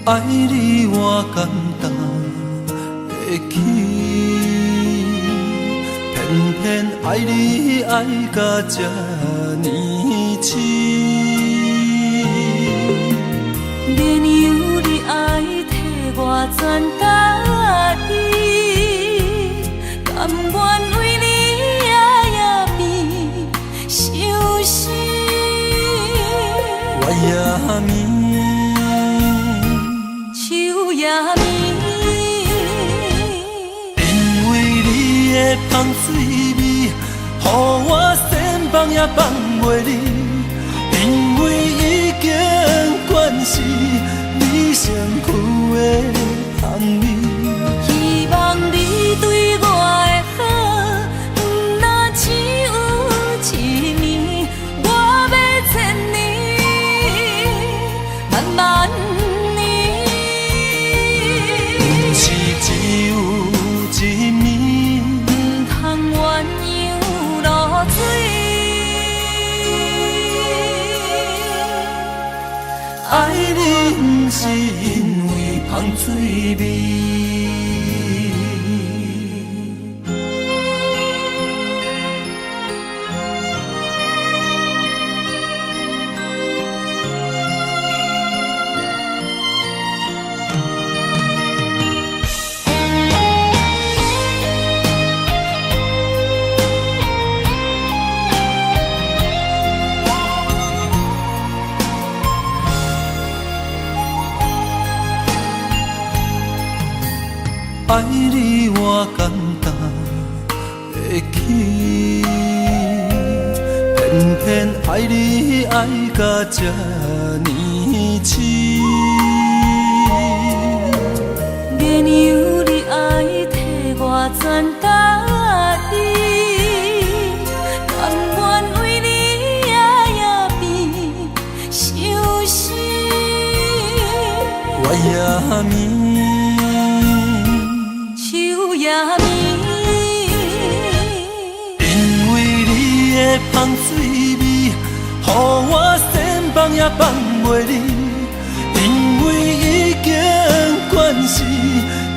愛你我擔當會起，偏偏愛你愛甲這呢癡。免由你愛替我全家己，甘願為你夜夜變相思。月也暝，秋也暝，因為你的香水味，予我仙放也放袂離。因為已經慣是你身軀的香味。希望你對我的好，毋若只有一暝，我欲千年，萬萬年。毋是只有一暝，毋通鴛鴦落水。愛你毋是因為香水味。愛你我擔當會起，偏偏愛你愛甲這呢癡。免由你愛替我全家己，甘願為你夜夜變相思。月也暝，秋也暝，因為你的香水味，予我仙放也放袂離。因為已經慣是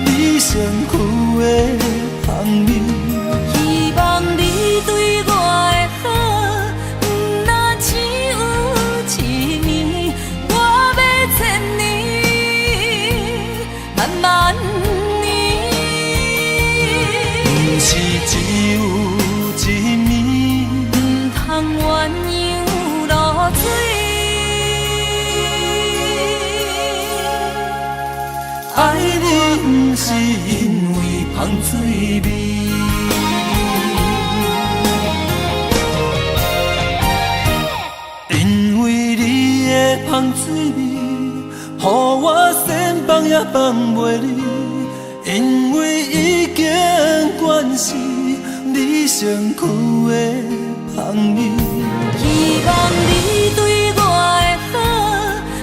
你身軀的香味。希望你對我的好，毋若只有一暝，我欲千年，萬萬年。毋是只有一暝，毋通鴛鴦落水。愛你毋是因為香水味。因為你的香水味，予我仙放也放袂離。因為已經慣是你身軀的香味。希望你對我的好，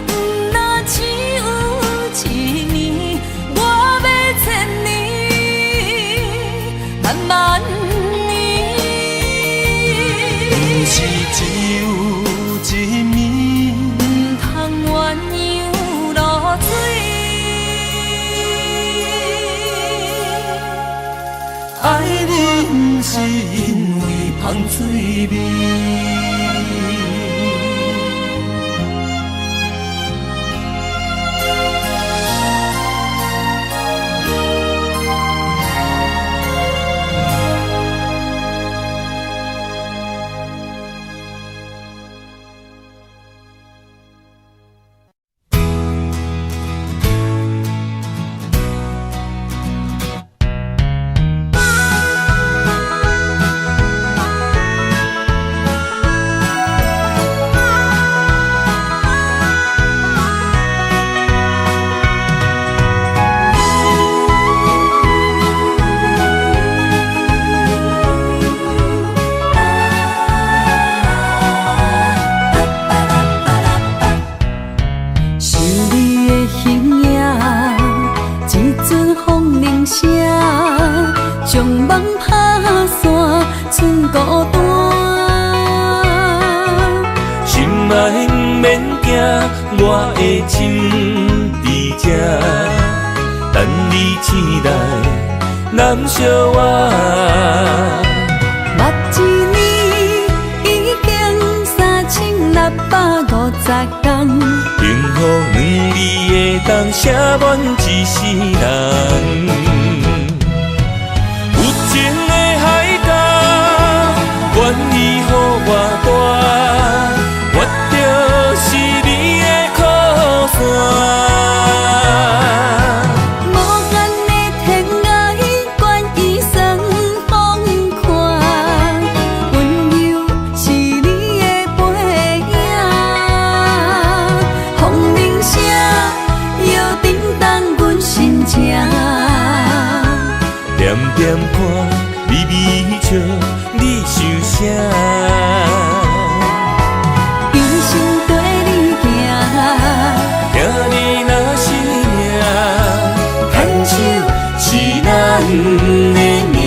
毋若只有一暝，我欲千年，萬萬年。毋是只有一暝，毋通鴛鴦落水。愛你毋是因為香水味。想你的形影，一阵风铃声，将梦拍散，剩孤单。心爱毋免惊，我的心伫这。這，等你醒來攬惜我。捌一年已經3650工，幸福兩字會當寫滿一世人。有情的海角，願意予我帶，我就是你的靠山。無限的天涯，願意雙方看，溫柔是你的背影，風鈴聲搖振動阮心情。點點看，微微笑，你想啥？一生綴你行，聽你若是命，牽手是咱的命。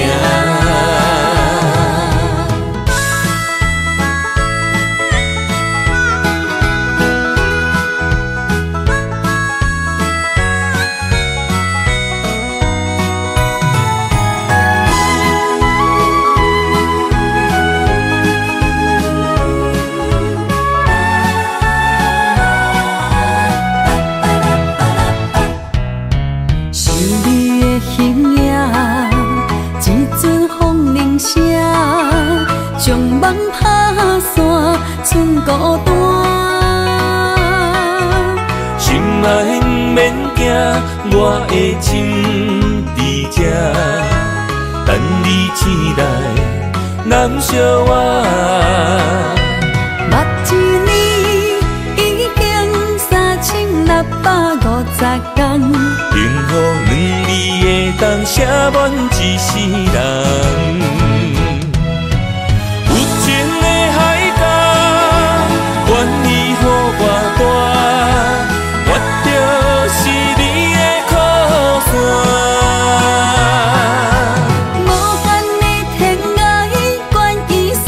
想你的形影，一陣風鈴聲，將夢拍散，剩孤單。心愛毋免驚，我的情佇這，等你醒來攬惜我。捌一年已經3650工，幸福兩字會當寫滿一世人。有情的海角，願意予我帶，我就是你的靠山。無限的天涯，願意雙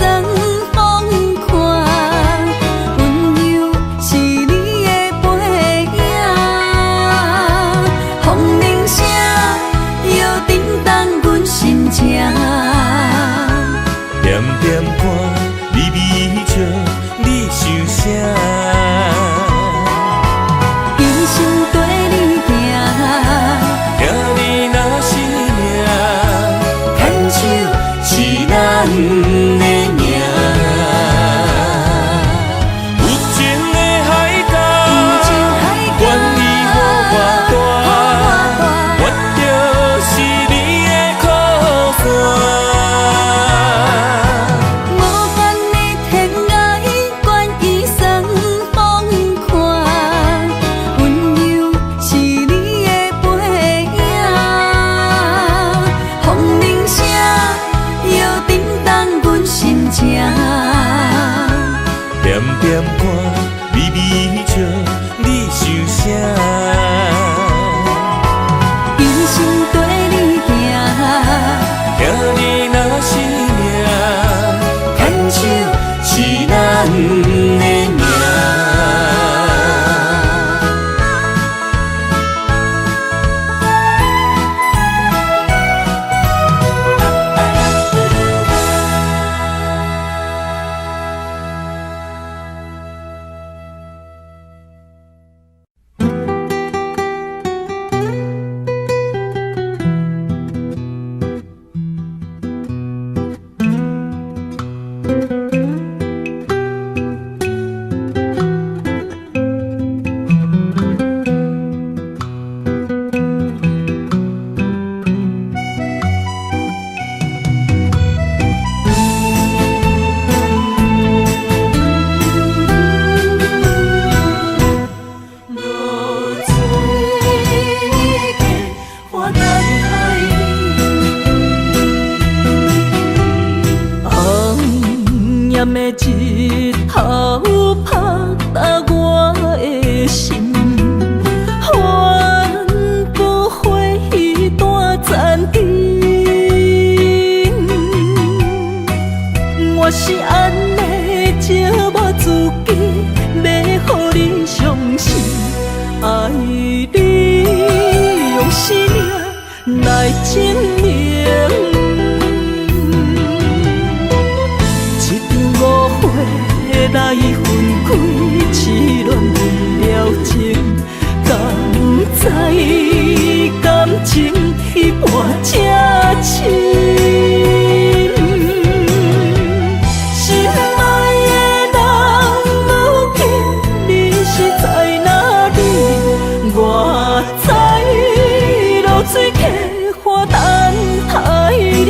方看，溫柔是你的背影，風鈴聲搖振動阮心情。點點看，微微笑，你想啥？一生綴你行，聽你若是命，牽手是咱的命。有情的海角，願意予我帶，我就是你的靠山。無限的天涯，願意雙方看，溫柔是你的背影，風鈴聲搖振動阮心情。點點看，微微笑，你想啥？一生綴你行，聽你若是命，牽手是咱的命。生命來證明。一場誤會來分開，痴戀了情，敢知感情彼半這深？心愛的人，如今你是在哪裡？我知落水溪岸等待你。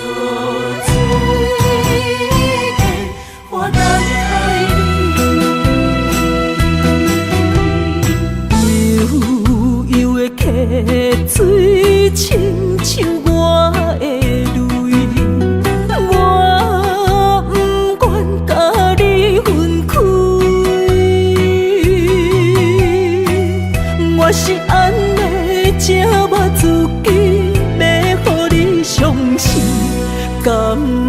落水溪岸等待你。悠悠的溪水，親像我的淚，我不願共你分開。我是按呢折磨自己，欲予你傷心，敢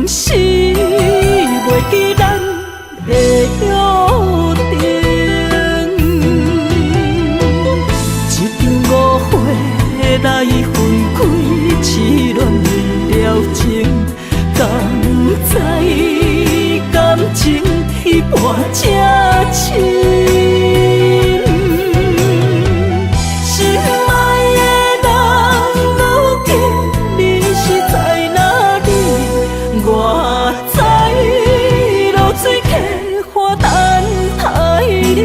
是袂記咱的約定。一場誤會來分開，痴戀了情，敢知感情彼半這深？心愛的人，如今你是在哪裡？我知落水溪岸等待你。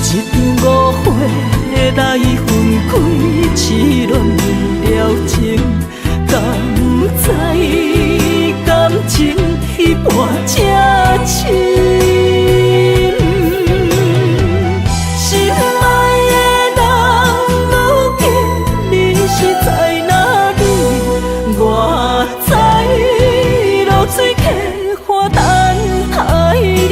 一場誤會來分開，痴戀了情，敢知感情彼半這深？心愛的人，如今你是在哪裡？我知落水溪岸等待你。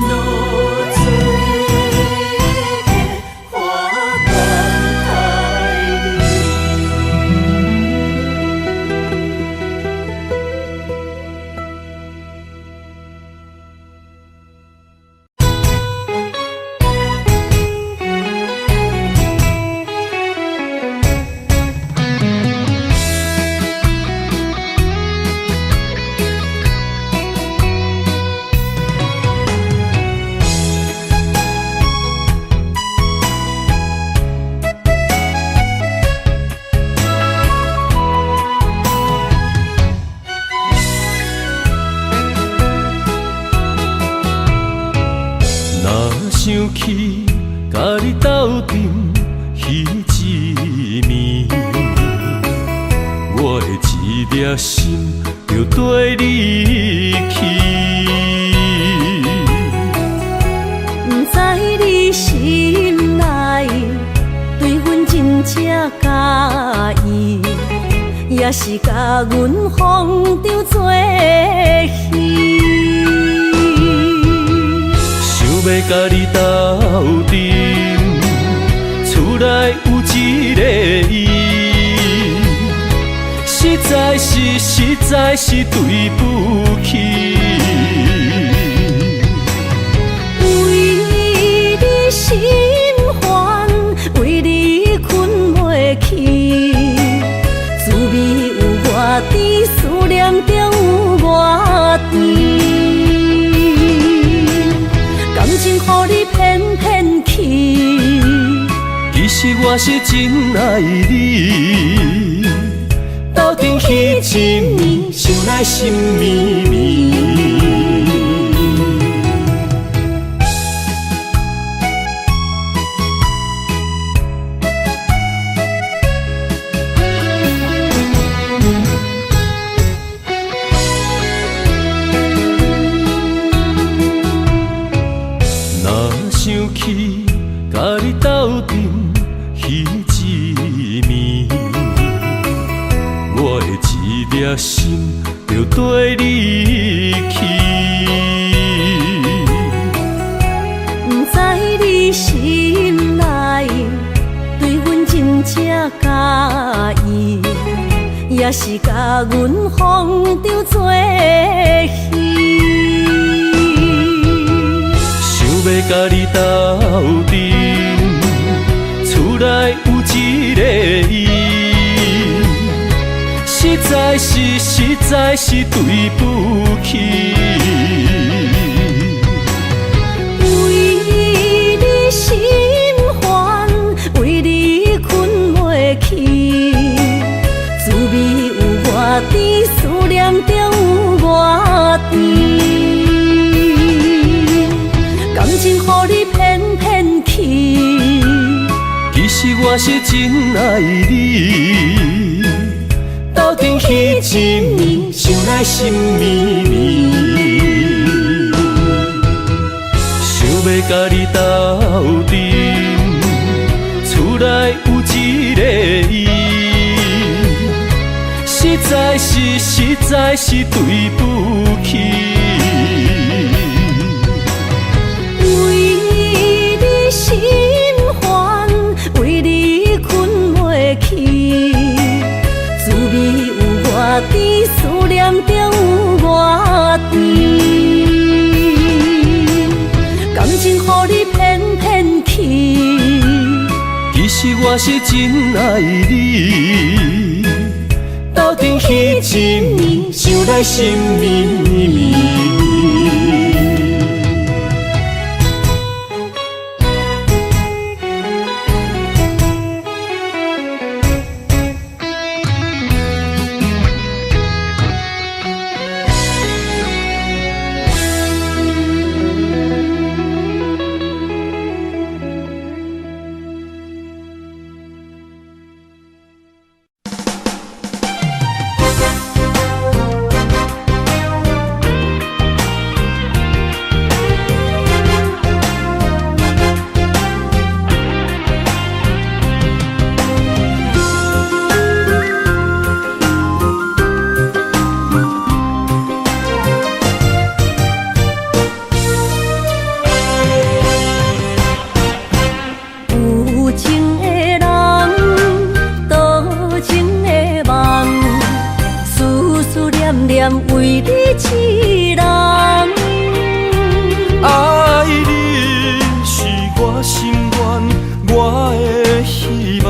落水溪岸等待你。若想起佮你鬥陣彼一暝，我的一粒心就綴你去。不知你心內對阮真正佮意，也是共阮風中做戲。想欲佮你鬥陣，厝內有一个伊，實在是對不起。為你心煩，為你睏袂去，滋味有偌甜，思念中有偌甜。予你騙騙去。其實我是真愛你，鬥陣彼一暝，想來心綿綿。若想起佮你鬥陣彼一暝，我的一粒心就綴你去。毋知你心內對阮真正佮意，抑是共阮風中做戲。想欲佮你鬥陣，厝內有一个伊，實在是實在是對不起。為你心煩，為你睏袂去，滋味有偌甜，思念中有偌甜。感情予你騙騙去，其實我是真愛你，鬥陣彼一暝，想來心綿綿。想欲佮你鬥陣，厝內有一个伊，實在是實在是對不起。為你心煩，為你睏袂去，滋味有偌甜，思念中有偌甜。感情予你騙騙去，其實我是真愛你，鬥陣彼一暝，想來心綿綿。有情的人，多情的夢，思思念念為你一人。愛你是我心願，我的希望，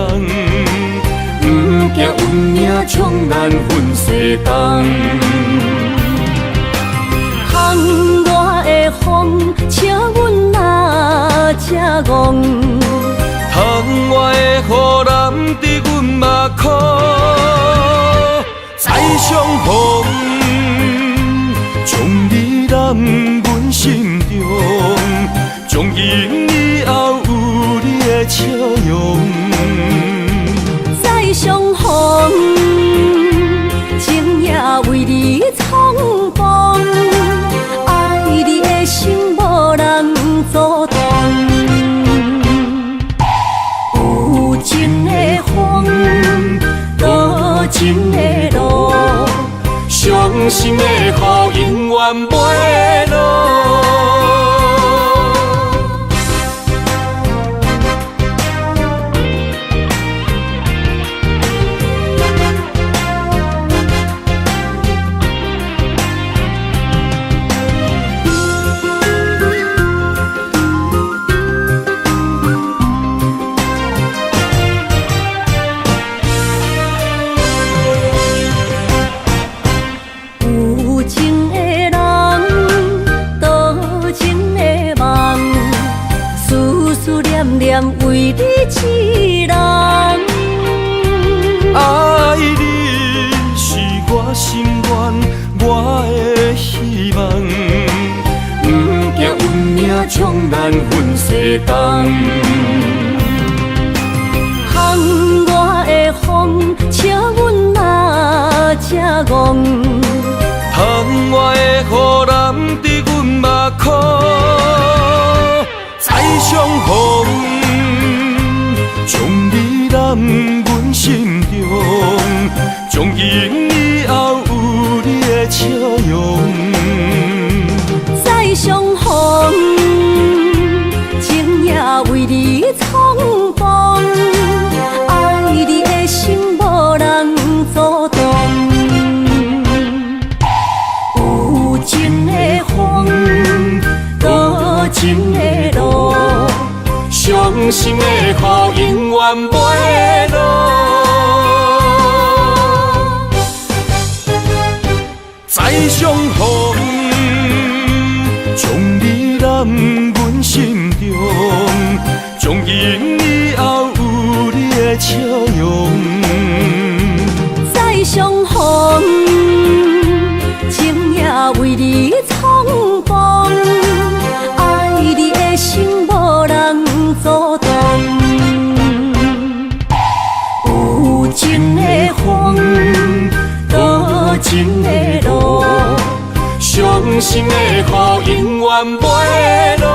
毋驚運命將咱分西東。窗外的風，笑阮若這戇。窗外的雨淋得阮目眶再相逢，將你攬阮心中，從今以後有你的笑容。再相逢，情也為你重逢，愛你的心無人阻擋。有情的風，多情的路，傷心的雨永遠袂落。有情的人，多念念為你一人。愛你是我心願，我的希望。毋驚運命將咱分西東。窗外的風，笑阮若這戇。窗外的雨淋佇阮目眶，再相逢，將你攬阮心中，從今以後有你的笑容。再相逢，情也為你衝動，愛你的心無人阻擋。有情的風，多情的路，傷心的雨永遠袂落。再相逢，將你攬阮心中，從今以後有你的笑容。再相逢，情也為你衝動，愛你的心無人阻擋。有情的風，多情的路，傷心的雨永遠袂落。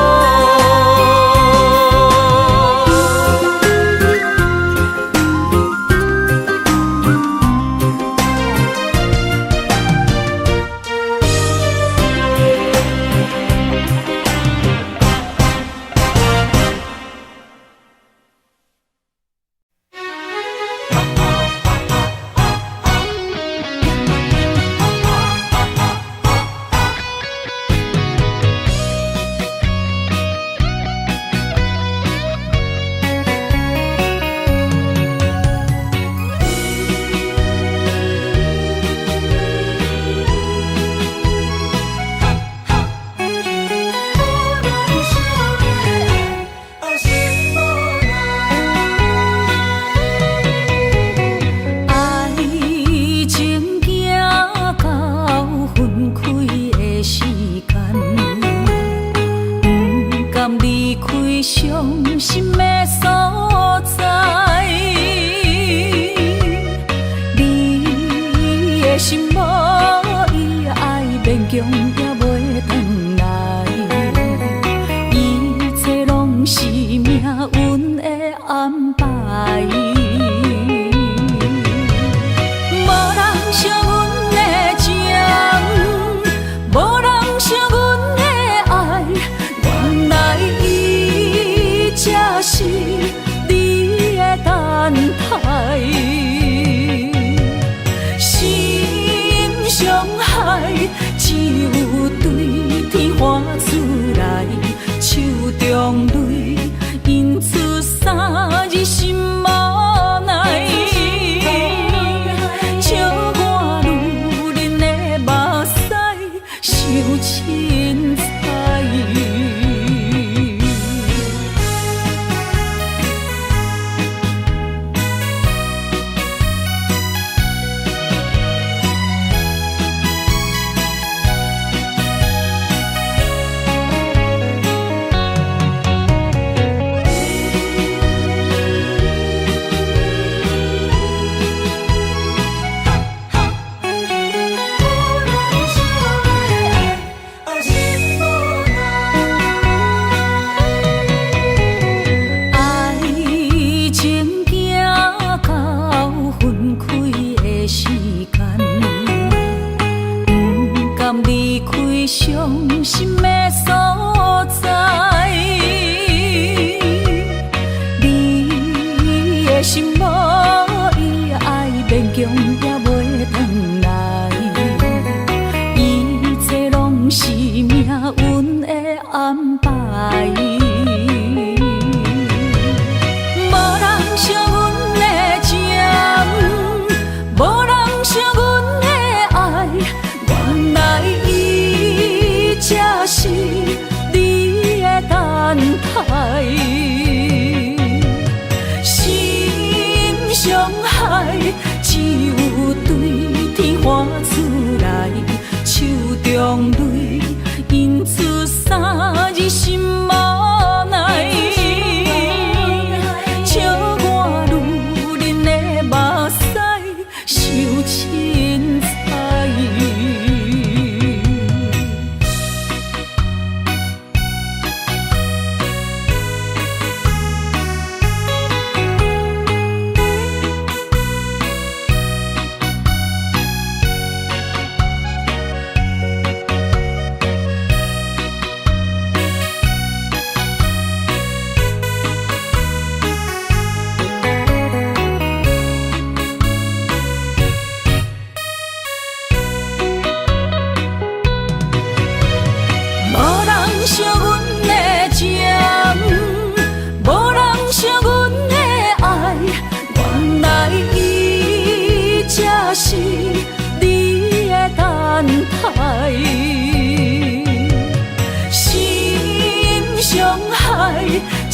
才是你的等待。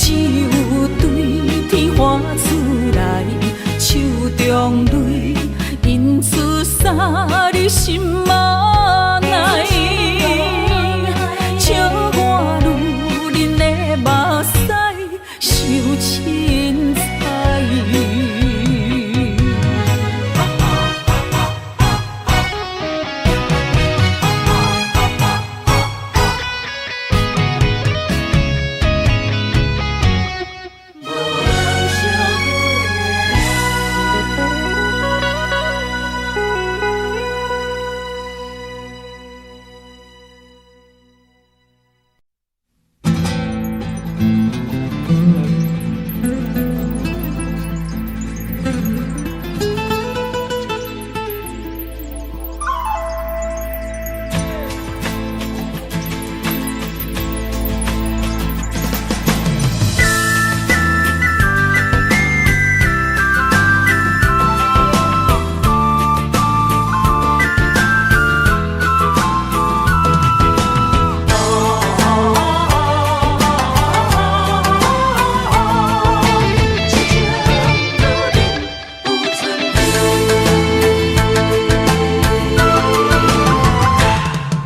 只有對天喊出來，手中淚印出三字心內，笑我女人的目屎傷凊彩。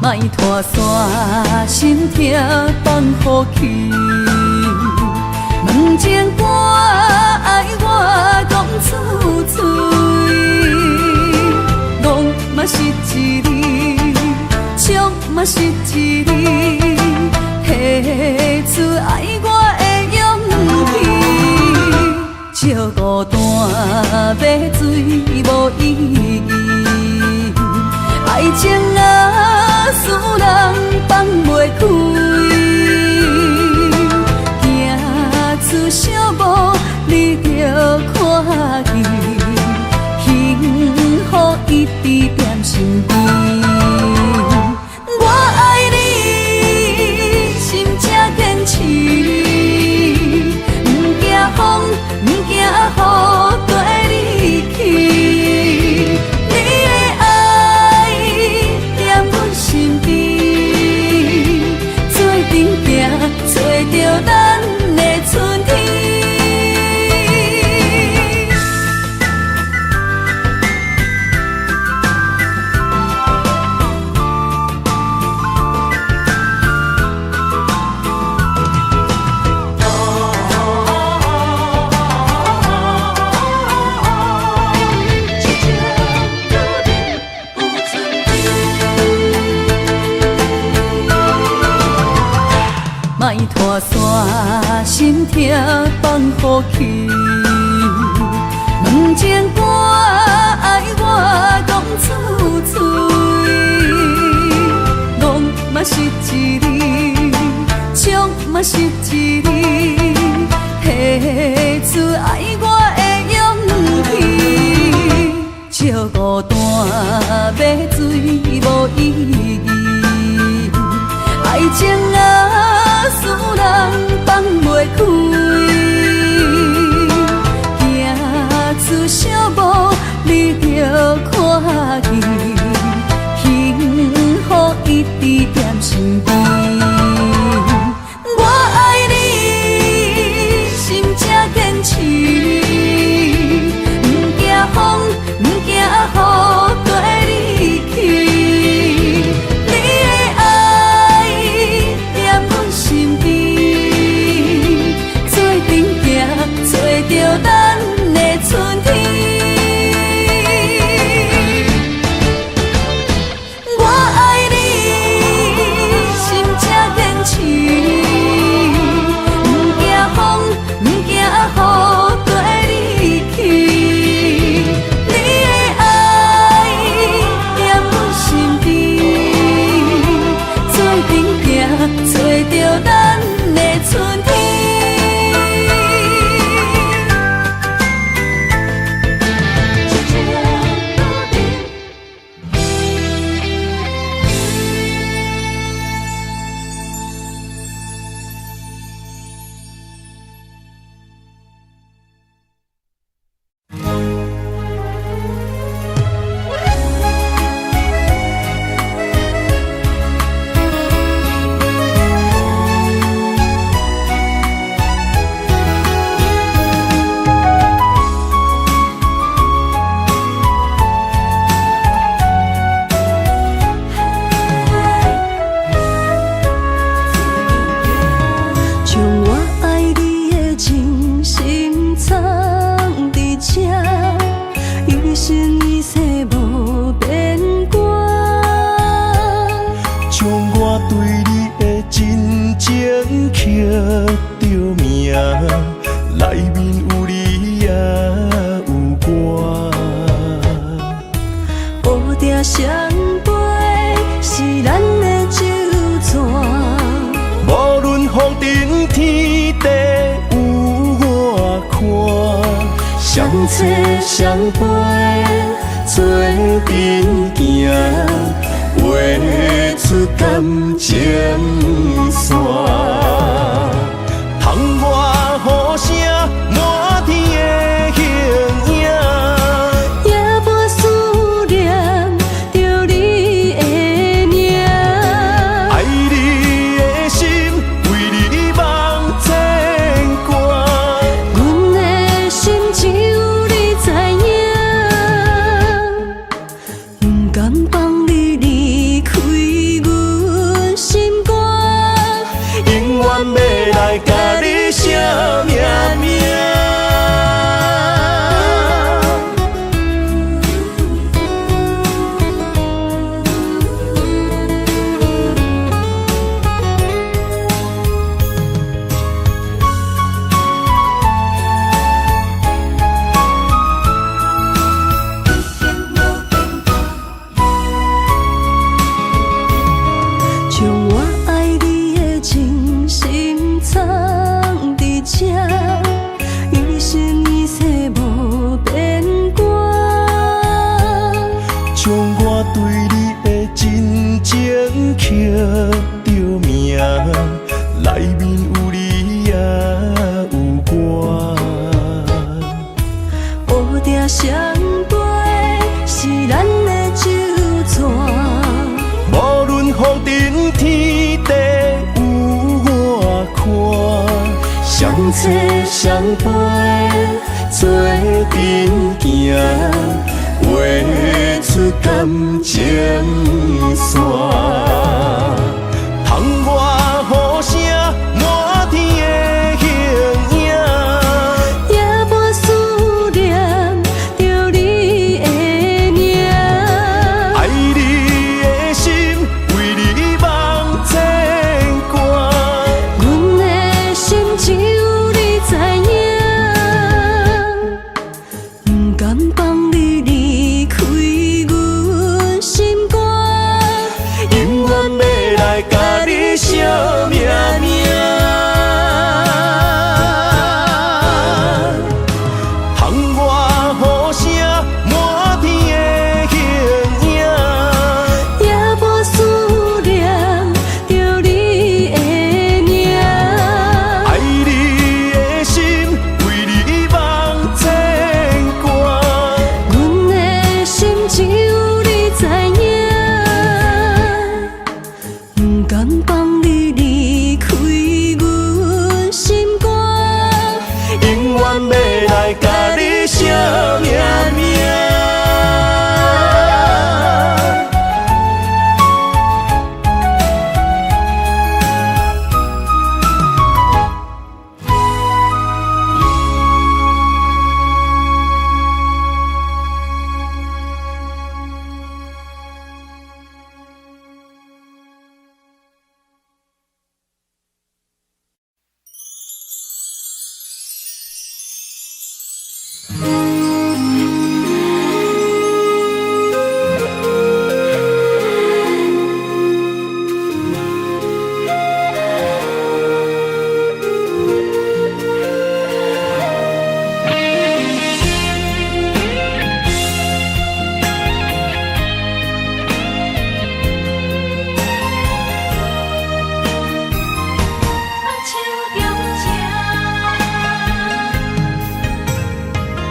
莫拖線，心痛放予去。問情歌愛我講出嘴，戇嘛是一字，笑嘛是一字，提出愛我的勇氣。借孤單買醉無意義，愛情啊，使人放袂開，行出小步你就看見，幸福一直踮身邊。我愛你，心才堅持，毋驚風，毋驚雨，綴你去。你的愛踮阮身邊，做陣行，揣著咱的春天。莫拖線，心痛放予去。問情歌愛我講出嘴，戇嘛是一字，笑嘛是一字，提出愛我的勇氣。借孤單買醉無意義，愛情啊，使人放袂開，行出小步你就看見，幸福一直踮身邊。我愛你，心才堅持，毋驚風，毋驚雨，綴你去。你的愛踮阮身邊，相陪，做阵行，画出感情线。窗外雨声，满天的形影。也无思念著你的名。爱你的心，为你梦牵挂。阮的心只有你知影，不甘放你离开阮心肝。永远欲来共你惜命命。将我爱你的情深藏伫这，一生一世无变卦。将我对你的真情刻著名，内面有你也有我。乌蝶相飞是咱的酒纸。无论风尘天地有偌宽，相载相陪，做阵行，画出感情线。窗外雨声，满天的形影。也无思念著你的名。爱你的心，为你梦牵挂。阮的心只有你知影，不甘放你离开阮心肝。永远欲来共你惜命命。窗外雨声，满天的形影。也无思念著你的名。爱你的心，为你梦牵挂。阮的心只有你知影，不甘放你离开阮心肝。永远欲来共你惜命命。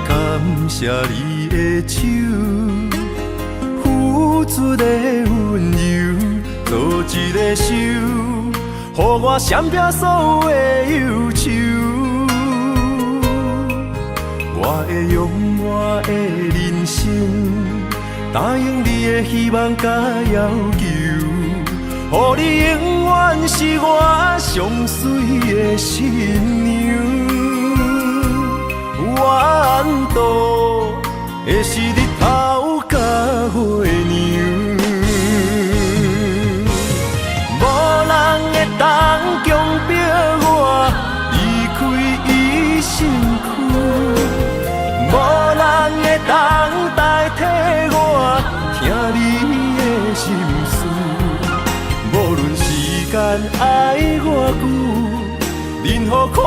感谢你的手，付出的温柔，做一个手，予我闪避所有的忧愁。我会用我的人生，答应你的希望佮要求，予你永远是我上媠的新娘。愿赌的是日头佮月娘，无人会当强迫我离开伊身躯，无人会当代替我听你的心事。无论时间爱偌久，任何苦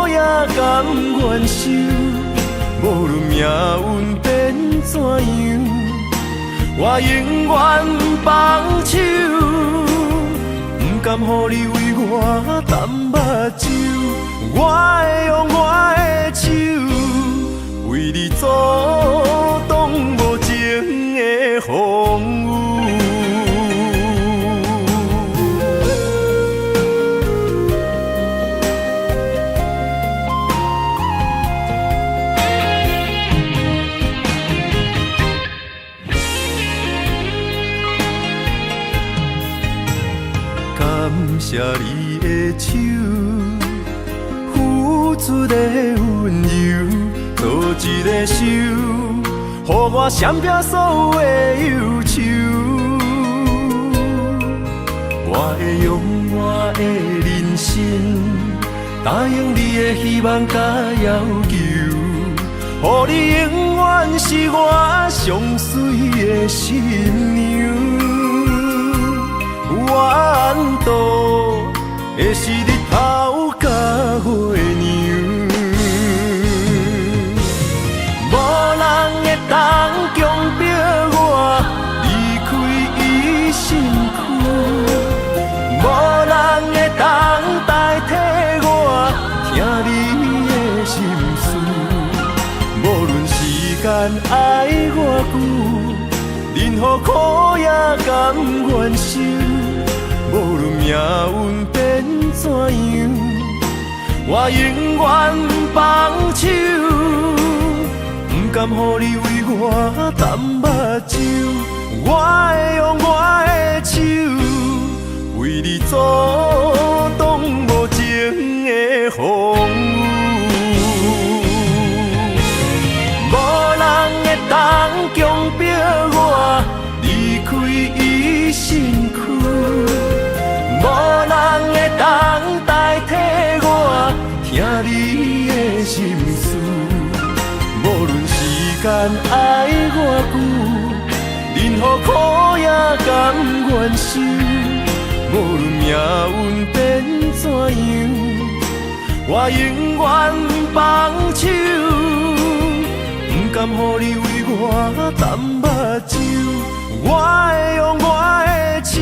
也甘愿受。无無論命運變怎樣，我永遠放手，毋甘予你為我澹目睭，我會用我的手，為你阻擋無情的風雨。感謝你的手，付出的溫柔，做一个手，予我閃避所有的憂愁。我會用我的人生，答應你的希望佮要求，予你永遠是我上媠的新娘。怨妒的是日頭佮月娘，無人會當強迫我離開伊身軀，無人會當代替我聽你的心事。無論時間愛偌久，任何苦也甘願受。無論命運變怎樣，我永遠放手，毋甘予你為我澹目睭，我會用我的手，為你阻擋無情的風雨。無人會當強迫我離開伊身軀，無人會當代替我聽你的心事。無論時間愛偌久，任何苦也甘願受。無論命運變怎樣，我永遠放手，毋甘予你為我澹目睭，我會用我的手，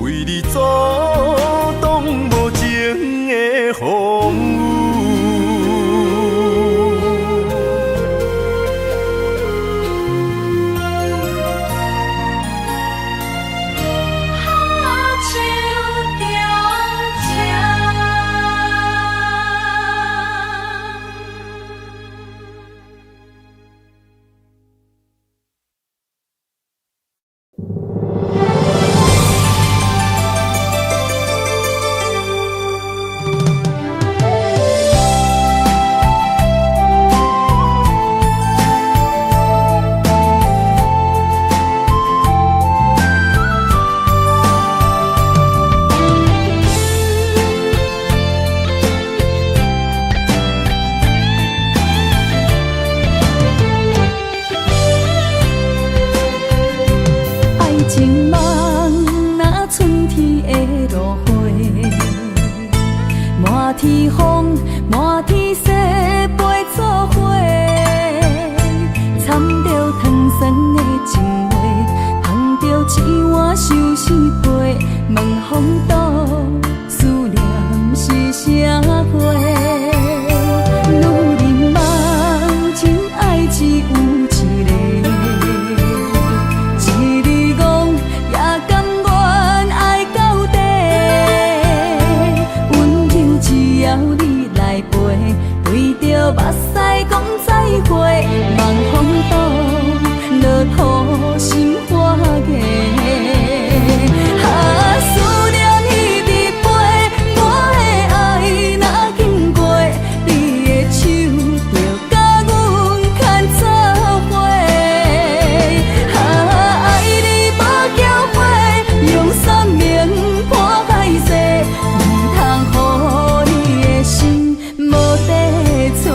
為你阻擋無情的風雨。黑手中情。愛情夢若春天的露花，滿天風，滿天雪飞做伙，掺著糖酸的情話，捧著一碗相思杯，問風度思念是啥花？女人夢真愛只有一个。一日戇也甘願愛到底，溫柔只要你來陪，對著目屎講再會，望風度落土心花芽。啊，思念一直飛，我的愛若經過你的手，就共阮牽做伙。啊，愛你無後悔，用生命破海誓，毋通予你的心無地揣。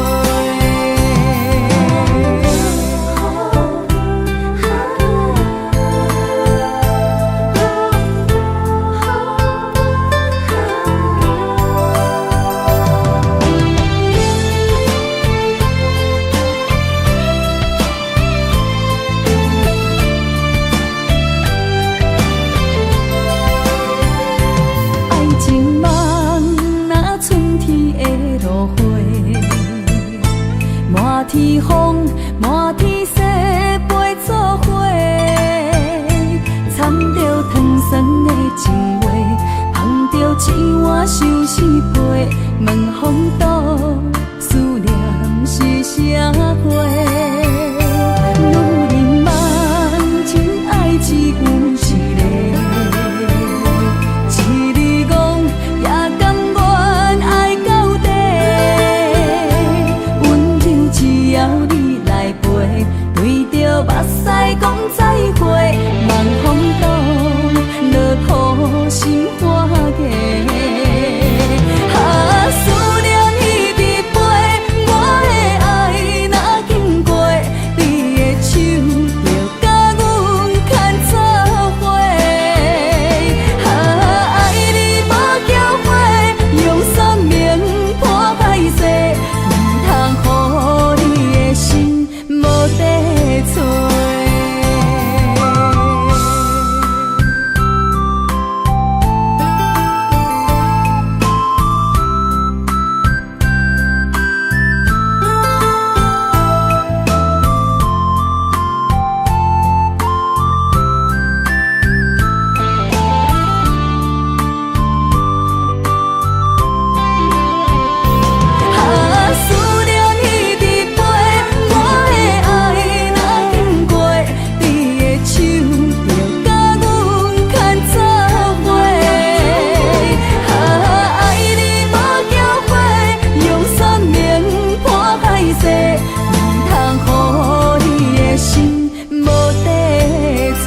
天風，滿天星飛做伙，摻著糖酸的情話，捧著一碗相思杯，問風度思念是啥貨？女人梦真愛只有一个，一日戇也甘願愛到底。溫柔只要你來陪，對著目屎講再會，望風度落土心肝硬。啊，思念一直飛，我的愛若經過，你的手就共阮牽做伙。啊，愛你無後悔，用生命破海誓，毋通予你的心無地揣。啊，思念一直飛，我的愛若經過，你的手就共阮牽做伙。啊，愛你無後悔，用生命破海誓，毋通予你的心無地揣。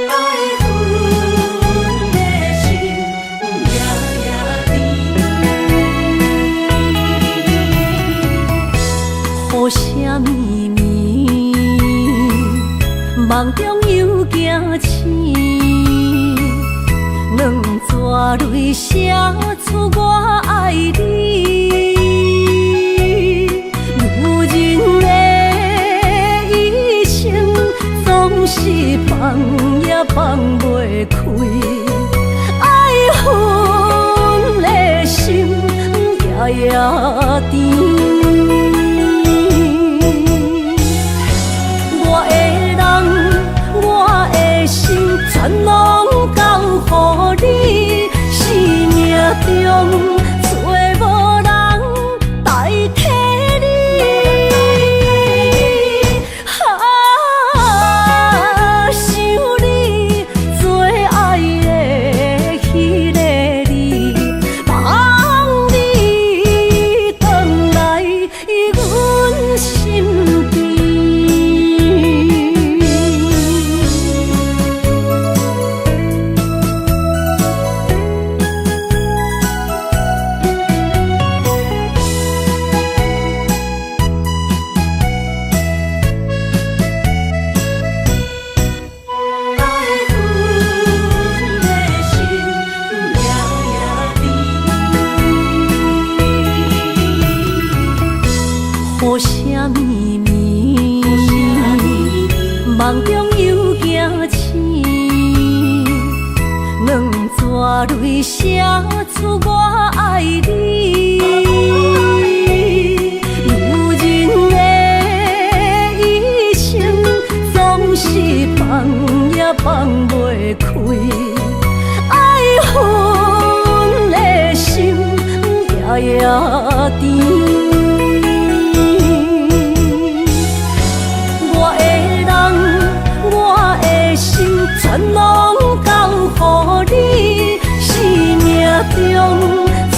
愛阮的心夜夜甜，雨声绵绵，梦中又惊醒，两撮泪写出我愛你。女人的一生總是放也放袂開，愛恨的心夜夜甜。我的人，我的心，全攏交予你。生命中找無人代替你。啊，想你最愛的彼个你，望你轉來阮身邊。愛阮的心夜夜甜，雨聲綿綿，夢中又驚醒，兩撮淚寫出我愛你。女人的一生總是放也放袂開，愛恨的心夜夜甜。我的人，我的心，全攏交予你。生命中找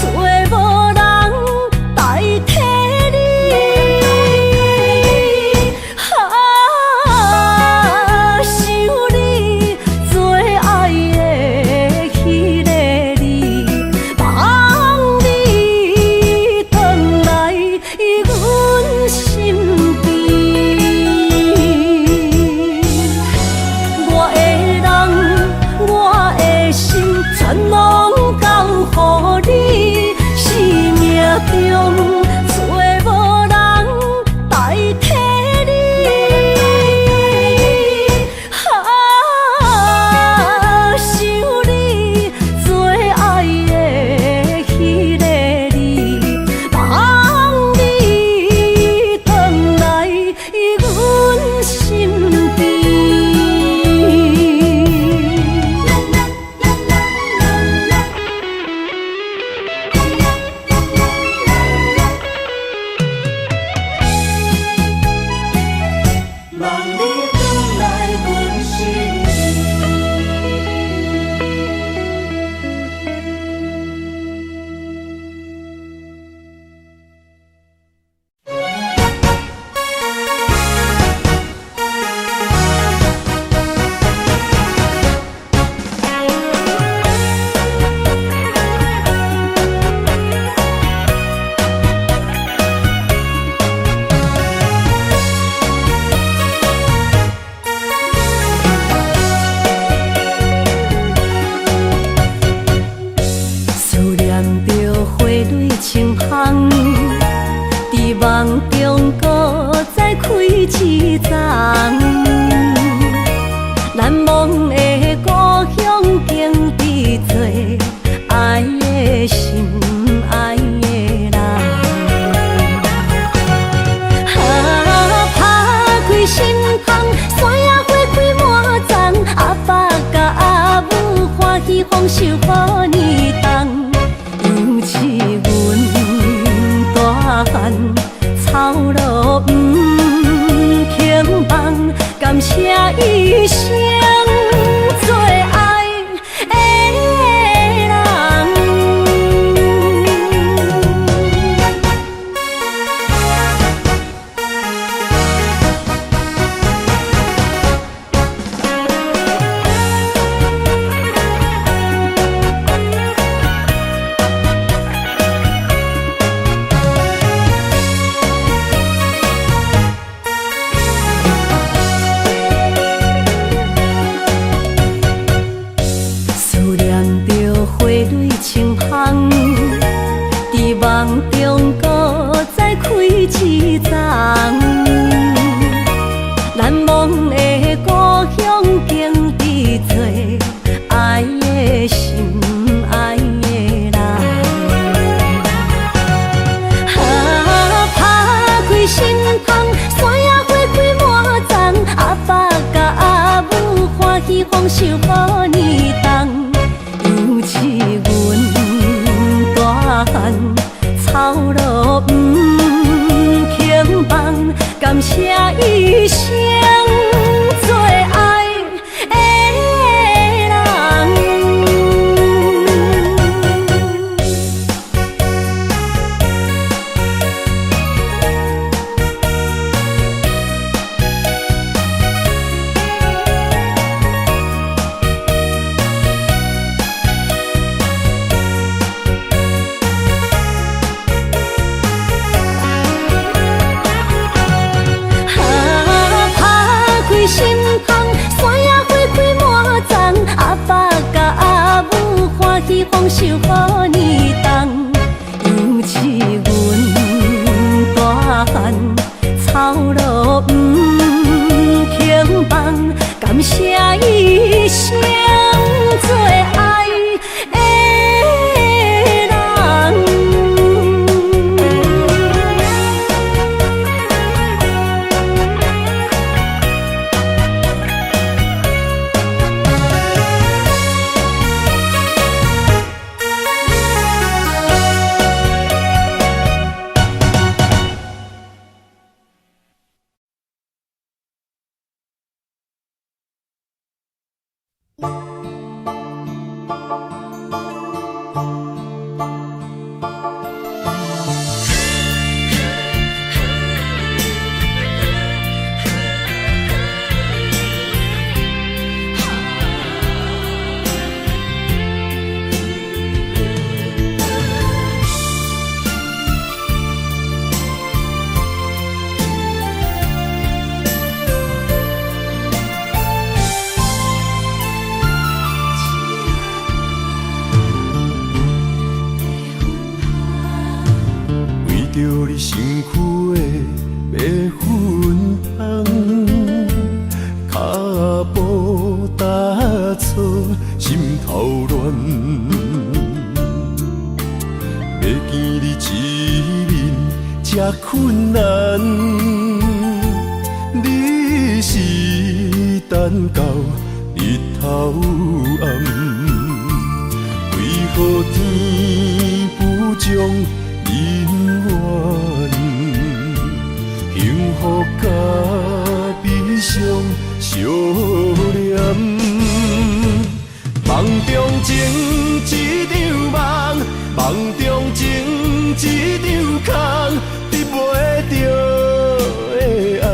全攏交予你，生命中找無人代替你。啊，想你最愛的彼个你，望你轉來阮身邊。望你轉來阮身邊。思念著花蕊清芳，佇夢中閣再開一叢。難忘的故鄉景致多，愛的心，愛的人。啊，拍開心窗，山野花開滿叢，阿爸佮阿母歡喜豐收予年冬。猶似阮大漢，操勞毋肯放，感謝一生最愛的人。思念著花蕊清芳，佇夢中閣再開一叢。難忘的故鄉景致多，愛的心，愛的人。啊，拍開心窗，山野花開滿叢，阿爸佮阿母歡喜豐收予年冬。猶似阮大漢，操勞毋肯放，感謝一生最愛的人。啊，拍開心窗，山野花開滿叢，阿爸佮阿母歡喜豐收予年冬。猶似阮大漢，操勞毋肯放，感謝一生最愛的人。著你身軀的白粉香，跤步踏錯，心頭亂。欲見你一面這困難，你是等到日頭暗，為何天不將姻緣，幸福佮悲傷相連。夢中情一場夢，夢中情一場空，得袂著的愛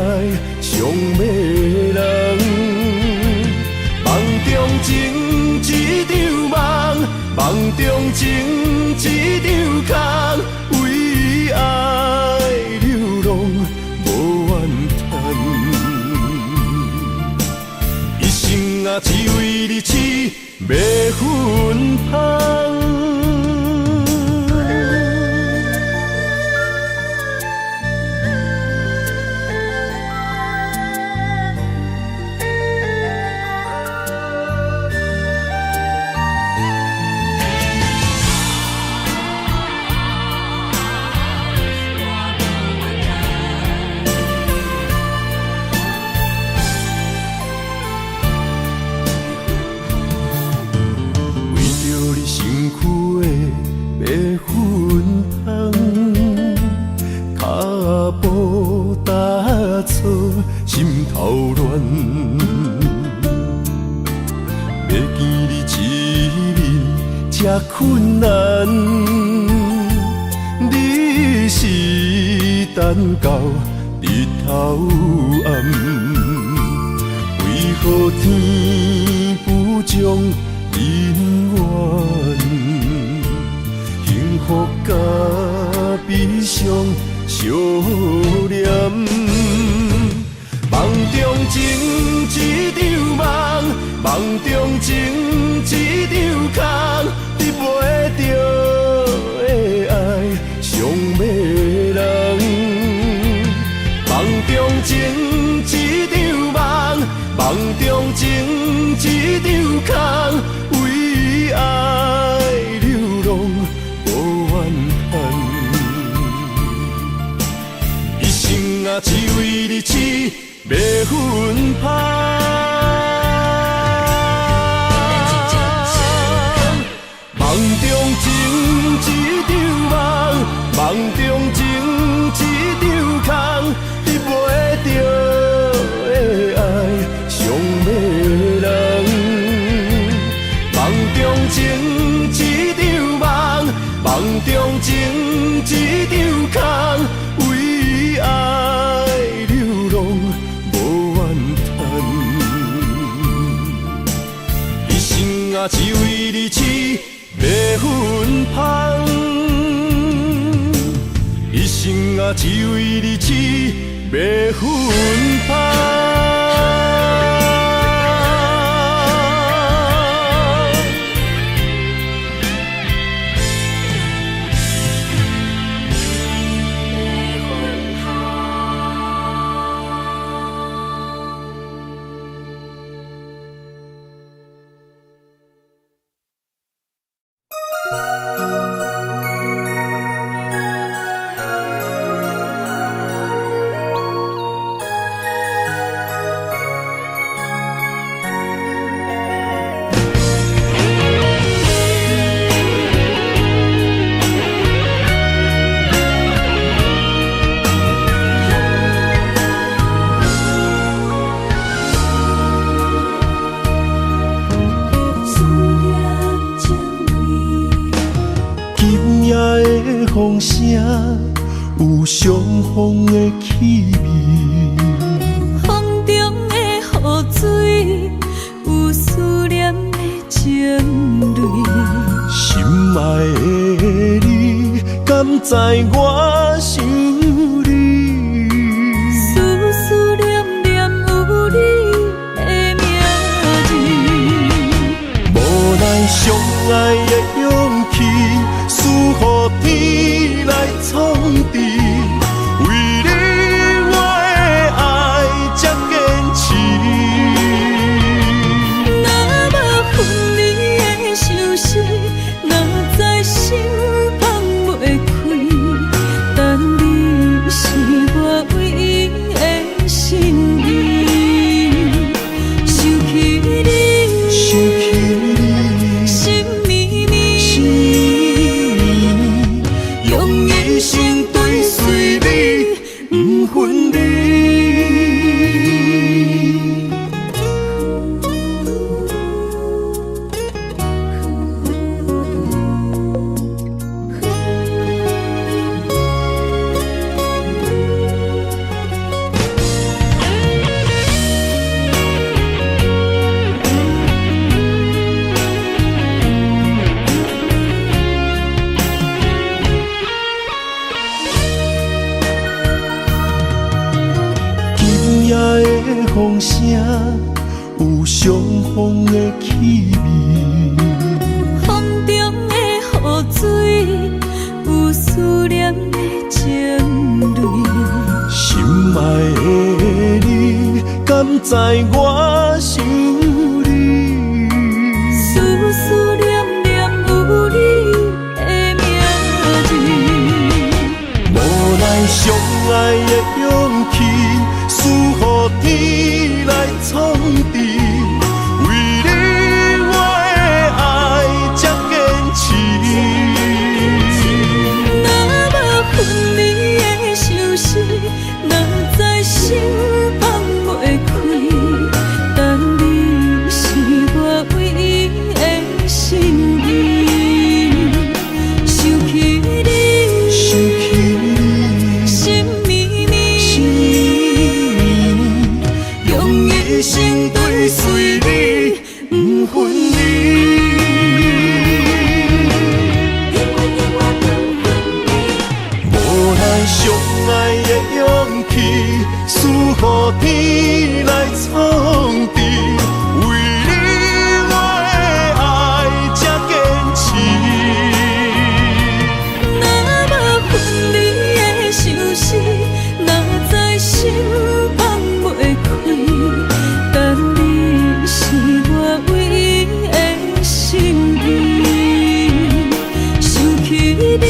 傷迷人。夢中情一場夢，夢中情一場空，為愛流浪無怨嘆。一生啊，只為你痴迷芬芳。為著你身軀的白粉香，跤步踏錯，心頭亂。欲見你一面這困難，你是等到日頭暗，為何天不將姻緣，幸福佮悲傷相連。夢中情一場夢，夢中情一場空，得袂著的愛傷迷人。夢中情一場夢，夢中情一場空，為愛流浪無怨嘆。一生啊，只為你痴迷芬芳。夢中情一場夢，夢中情一場空，得袂著的愛傷迷人。夢中情一場夢，夢中情一場空，為愛流浪無怨嘆。一生啊，只為你痴迷芬芳。一生啊，只為你痴迷芬芳。思念情味。今夜的風聲有傷風的氣味，風中的雨水有思念的情淚。心愛的你，敢知我想你？思思念念有你的名字。無奈相愛的勇氣，輸予天來創治。分離。今夜的風聲有傷風的氣味，風中的雨水有思念的情淚。心愛的你，敢知我想你？思思念念有你的名字。無奈相愛的勇氣，輸予天來創治。為你我的愛這堅持。若無分離的相思，哪知心放袂開。但你是我唯一的心意。想起你，想起你，心绵绵，心绵绵，用一生追隨你，不分離。無奈相愛的勇氣，輸予天來創治。為你我的愛這堅持。若無分離的相思，哪知心放袂開。但你是我唯一的心意。想起你，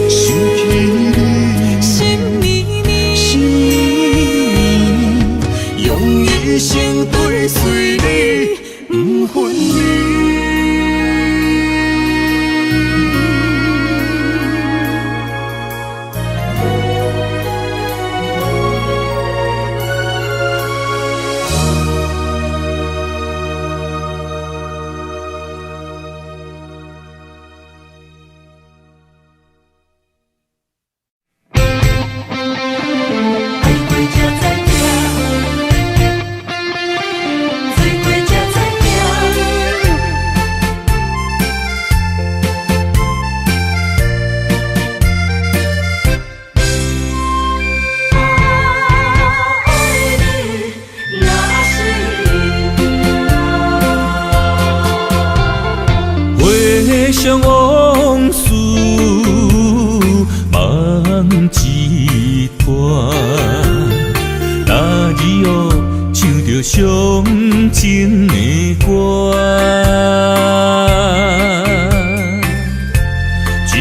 想起你，心绵绵，心绵绵，用一生追隨你，不分離。愛過才知疼，醉過才知疼。愛你若是命。回想往事，梦一段。那日哦，唱著伤情的歌，一暝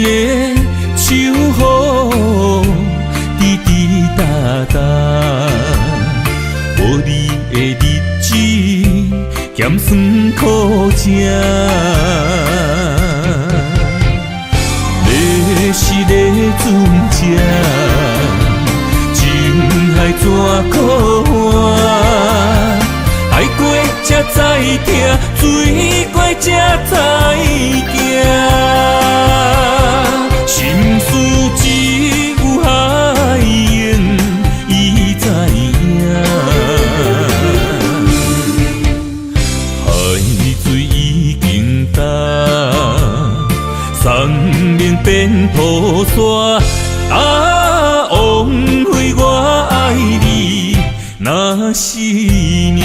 的秋雨，滴滴答答，无你的日子，咸酸苦食。你是咧船只，情海怎可换？爱过才知疼，醉过才知行。心事只有海湧伊知影。海水已經干，山盟變土沙。啊，枉費我愛你，若是命。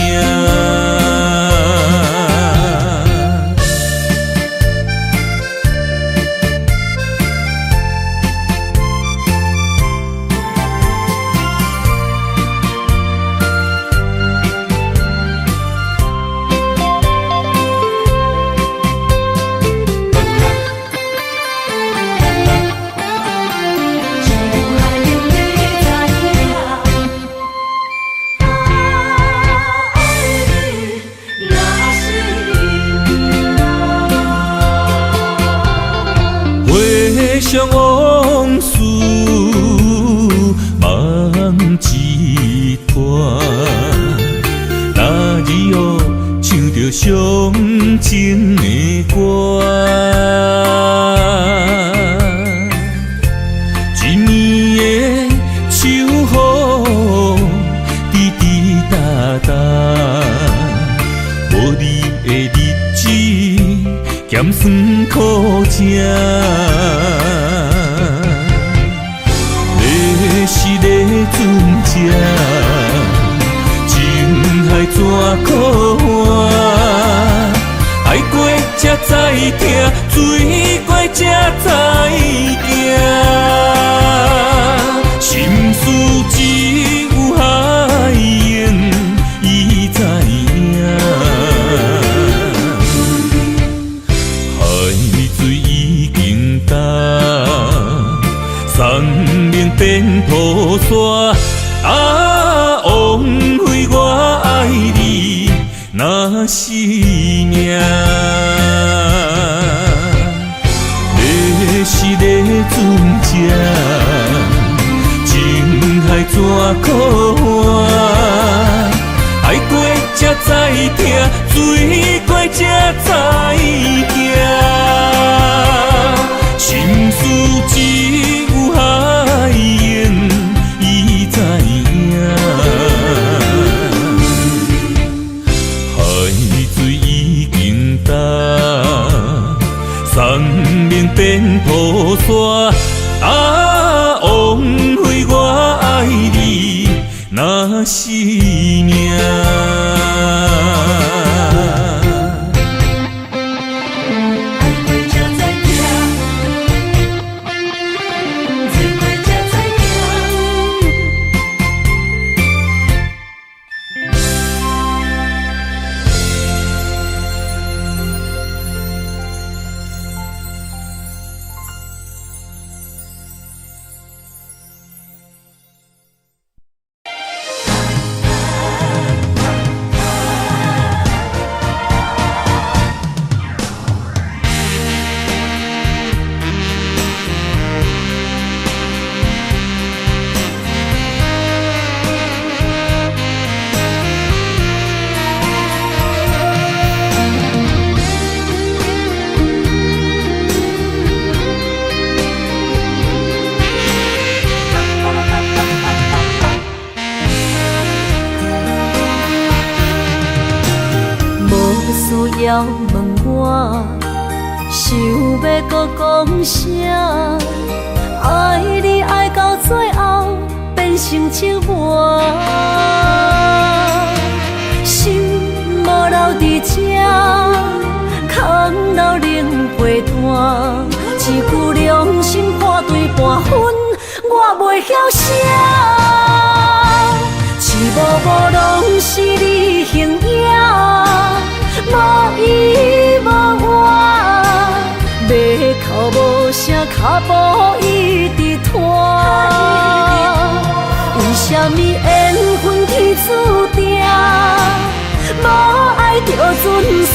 回想往事，梦情的歌。一暝的秋雨，滴滴答答，无你的日子，咸酸苦食。你是咧船只，情海怎苦换？爱过才知疼，水过才知行。心事只有海鹰伊知影。海水已经干，山岭变土沙。啊，枉费我爱你，若是命。你是咧船只，情海怎苦换？爱过才知疼，水过才知行。心事只有海鹰伊知影。海水已经干，山岭变土沙。啊，枉费我爱你，若是命。爱过才知疼，水过才知行。无需要问我，想欲阁讲啥？爱你爱到最后变成折磨，心无留伫这，空留冷被单。一句良心破对半分，我袂晓写。一幕幕拢是你形影，无依无我，欲哭无声，脚步一直拖。为啥物缘分天注定，无爱就准散？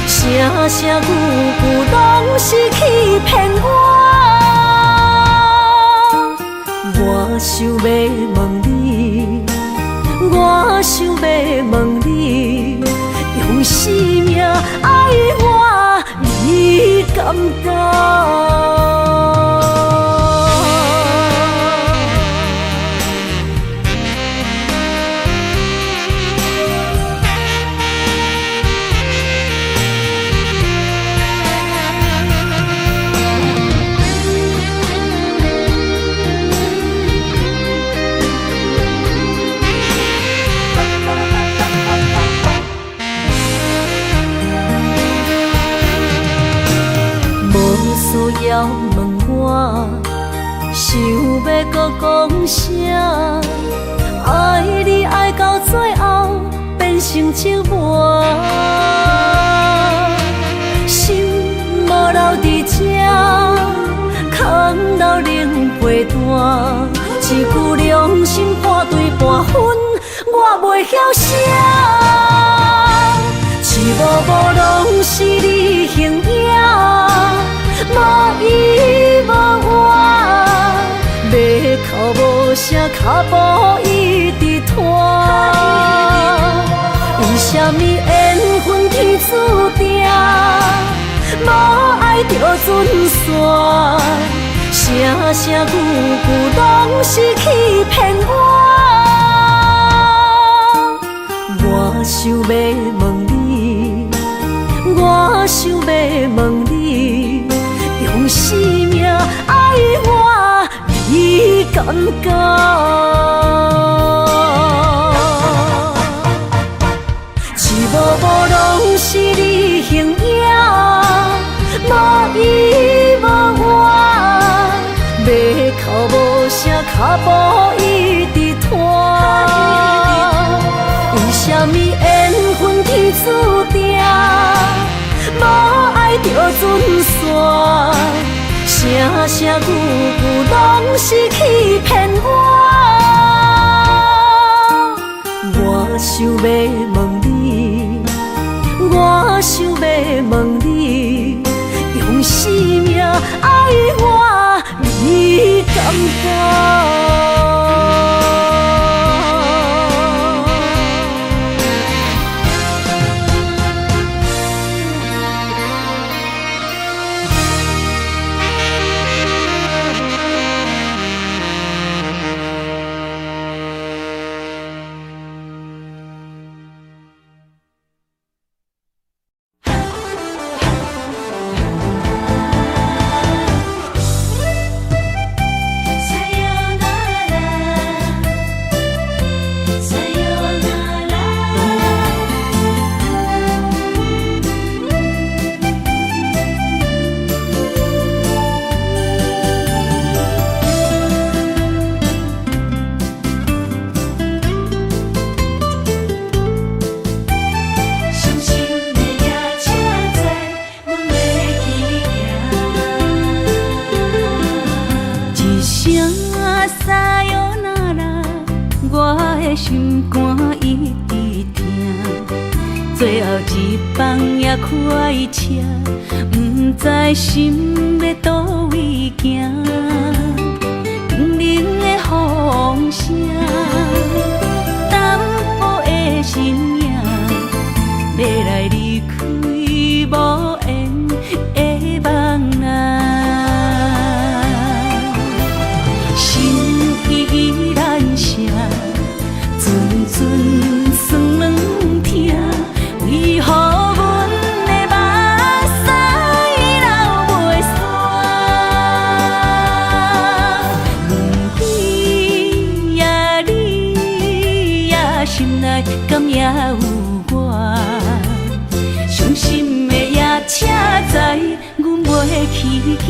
声声句句拢是欺骗我。我想欲问你，我想欲问你，用生命爱我，你敢当？无需要问我，想欲阁讲啥？爱你爱到最后变成折磨，心无留伫这，空留冷被单。一句良心破对半分，我袂晓写。一幕幕拢是你形影，无依无我，欲哭无声，脚步一直拖。为啥物缘分天注定，無愛就準散，聲聲句句攏是欺騙我。我想欲問你，我想欲問你，用生命愛我，你敢敢？一幕幕攏是你形影，無依無我，欲哭無聲，跤步一直拖。為啥物緣分天注定，無愛就準散，聲聲句句攏是欺騙我。我想欲問你，我想欲問你，用生命愛我，你敢敢？心肝一直疼，最後一班也開車，毋知心欲佗位行。冰冷的風聲，淡薄的身影，欲來離開無緣的夢啊。心意難捨，陣陣酸軟疼，為何阮的目屎流袂煞？你呀你呀，心內敢也有我？傷心的夜車知阮袂去行。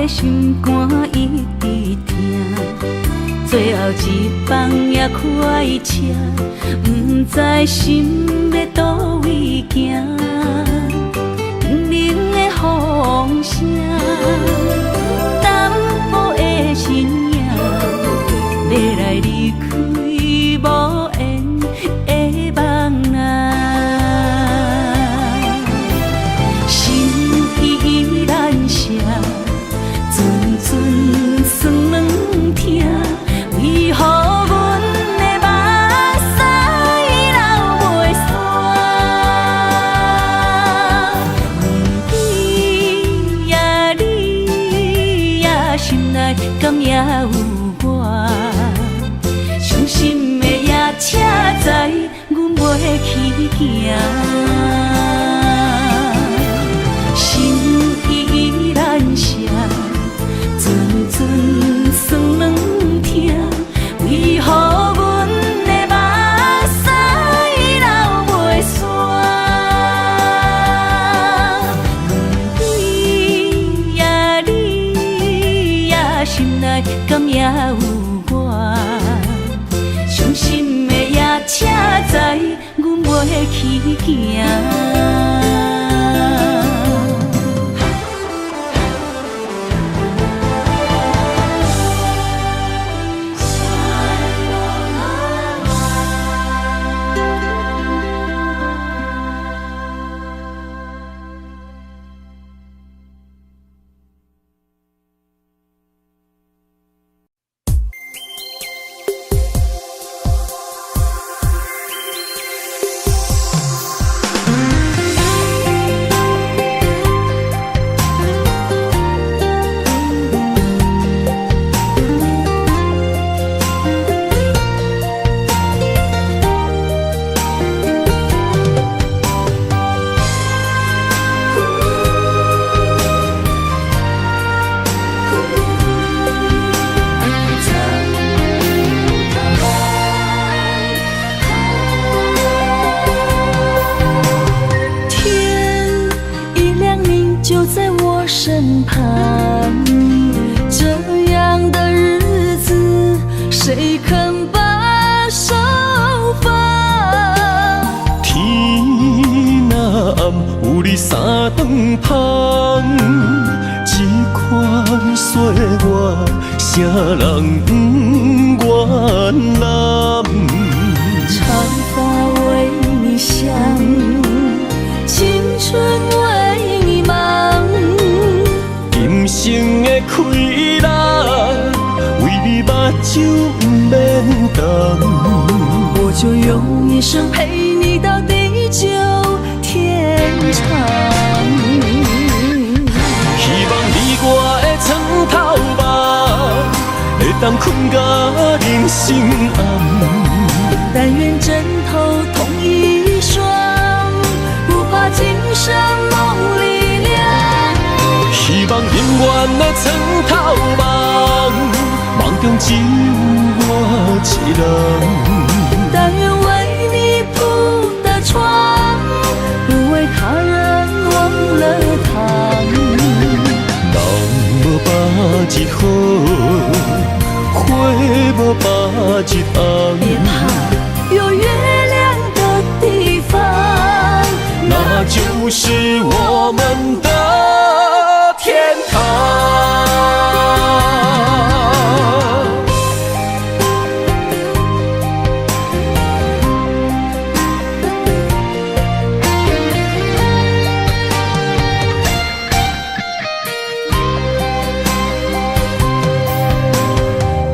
心肝一直疼，最後一班也開車，毋知心欲佗位行。冰冷的風聲，淡薄的身影，欲來離開無緣的夢啊。心意難捨，陣陣酸軟疼，為何阮的目屎流袂煞？你呀你呀，心內敢也有我？傷心的夜車知阮袂去行。心意難捨，陣陣酸軟疼，為何阮的目屎流袂煞？你呀你呀，心內敢也有去行。就在我身旁，這樣的日子，誰肯把手放？天若暗，有你三頓芳，這款歲月，啥人不願攬？長髮為你想，青春為你忙，今生的快樂，為你目睭毋免瞪。我就用一生陪你到地久天長。希望你我的床頭夢，會當睏到人生暗。但願枕頭同一雙，不怕今生夢裡涼。希望永遠的床頭夢，夢中只有我一人。但願為你鋪的床，不為他人忘了躺。人無百日好，花無百日紅。別怕，有月亮的地方，那就是我們的天堂。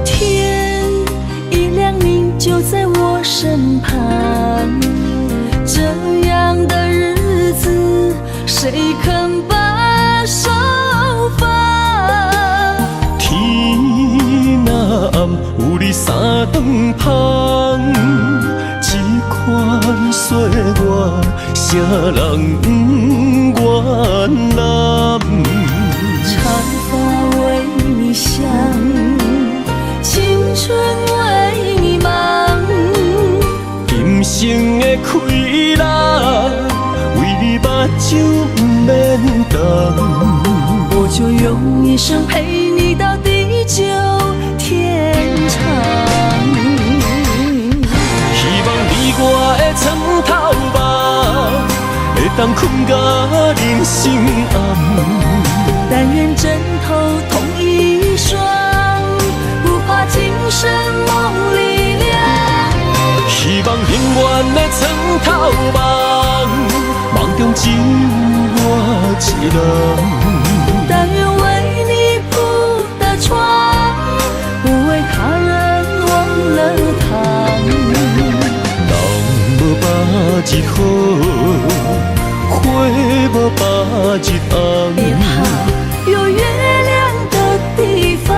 天一亮，你就在我身旁。這樣的日子，誰肯把手放？天若暗，有你三頓芳，這款歲月，啥人不願攬？長髮為你想，青春為你忙。今生的快樂，為你目睭毋免瞪。我就用一生陪你到地久天長。希望你我的床頭夢，會當睏到人生暗。但願枕頭同一雙，不怕今生夢裡涼。希望永遠的床頭夢，夢中只有我一人。但願為你鋪的床，不為他人忘了躺。人無百日好，花無百日紅。別怕，有月亮的地方，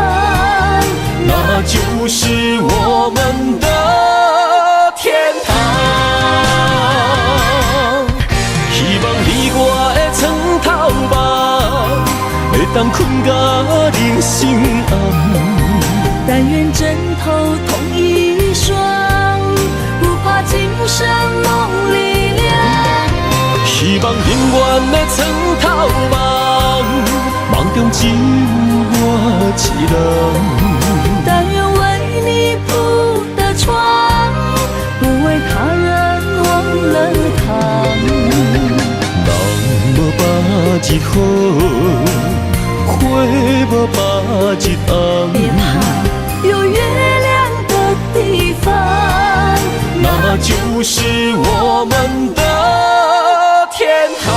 那就是我們的天堂。希望你我的床頭夢，會當睏到人生暗。但願枕頭同一雙，不怕今生夢裡涼。希望永遠的床頭夢，夢中只有我一人。但願為你鋪的床，不為他人忘了躺。日好，花無百日紅。別怕，有月亮的地方，那就是我們的天堂。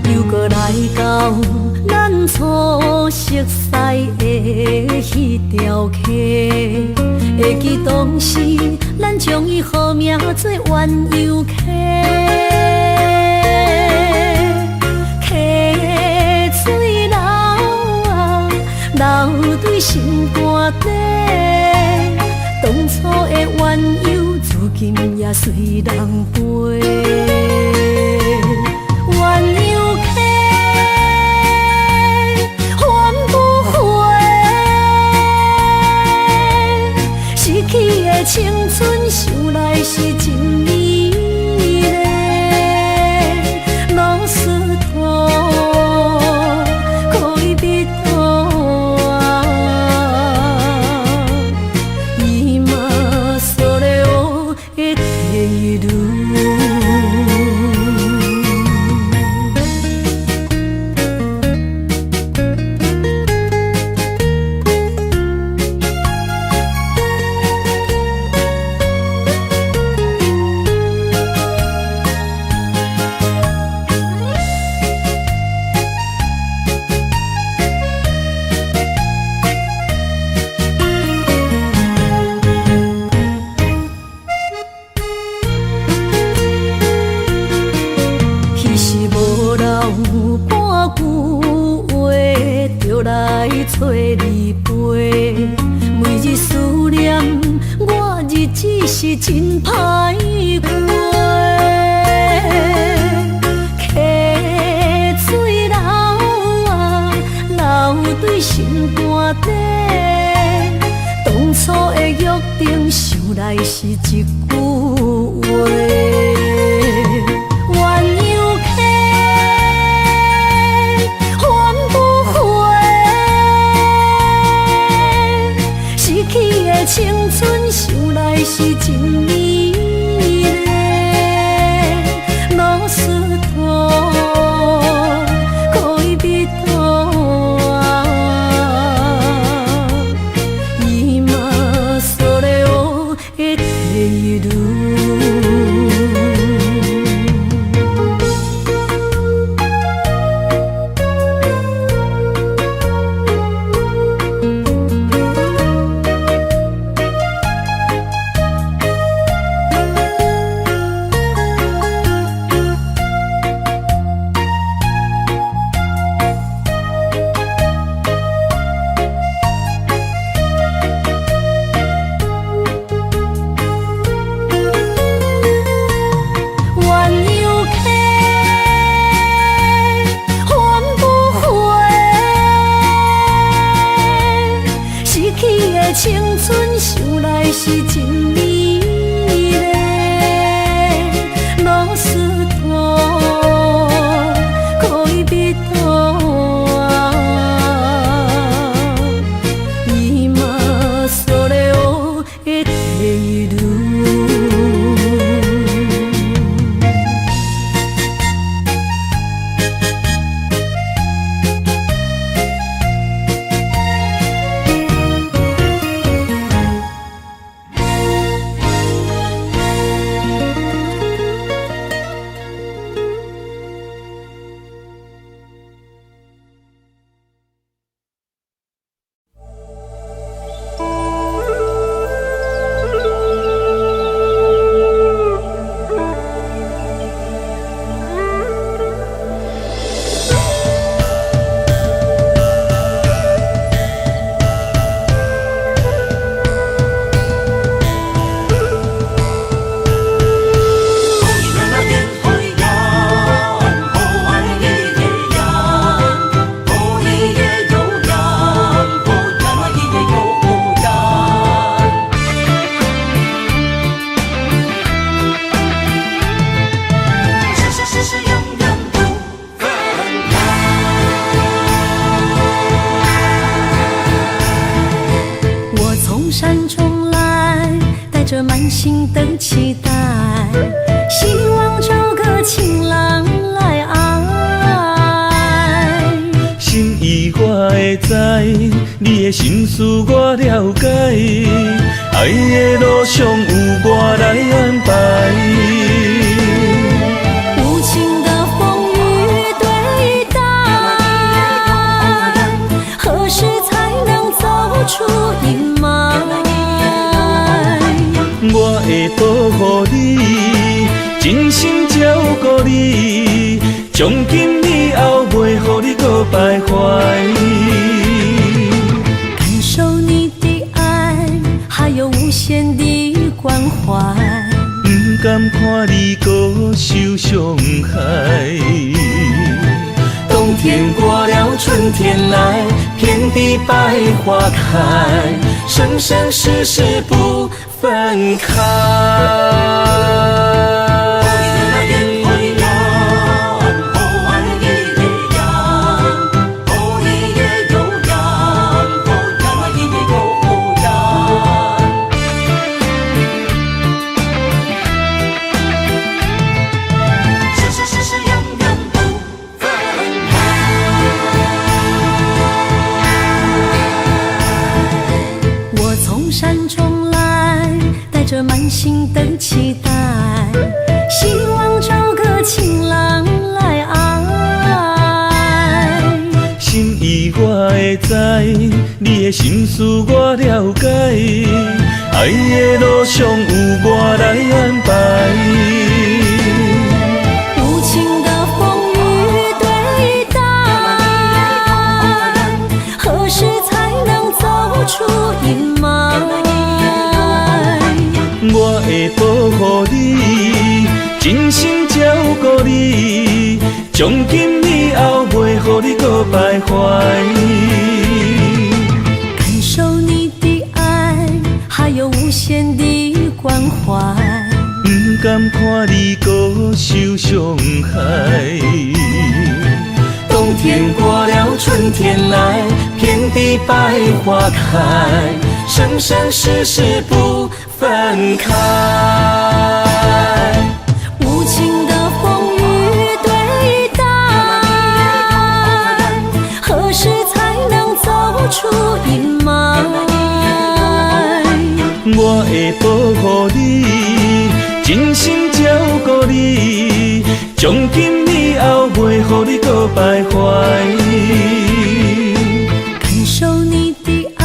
又閣來到咱初熟似的彼條溪，會記當時咱將伊號名做鴛鴦溪，溪水流啊流對心肝底，當初的鴛鴦如今也隨人飛。鴛鴦溪，還不回，失去的青春，想來是真美麗。老石頭，戀人啊，今それを得ている。彼時無留半句話，就來找你飛。每日思念，我日子是真歹過。溪水流啊流對心肝底，當初的約定，想來是一句話。鴛鴦溪，還不回，失去的青春，想來是真美麗。老石頭，戀人啊，今それを得ている。著滿心的期待，希望找個情郎來愛。心意我會知，你的心思我了解，愛的路上有我來安排。無情的風雨對待，何時才能走出陰霾？我會保護你，真心照顧你，從今以後袂予你閣徘徊。感受你的愛，還有無限的關懷。毋甘看你閣受傷害。冬天過了，春天來，遍地百花開，生生世世不分開。我從山中來，帶著滿心的期待，希望找個情郎來愛。心意我會知，你的心思我了解，愛的路上有我來安排。無情的風雨對待，何時才能走出陰霾？我會保護你，真心照顧你，從今以後袂予你閣徘徊。感受你的愛，還有無限的關懷。毋甘看你閣受傷害。冬天過了，春天來，遍地百花開，生生世世不分開。無情的風雨對待，何時才能走出陰霾？我會保護你，真心照顧你，從今以後袂予你閣徘徊。感受你的愛，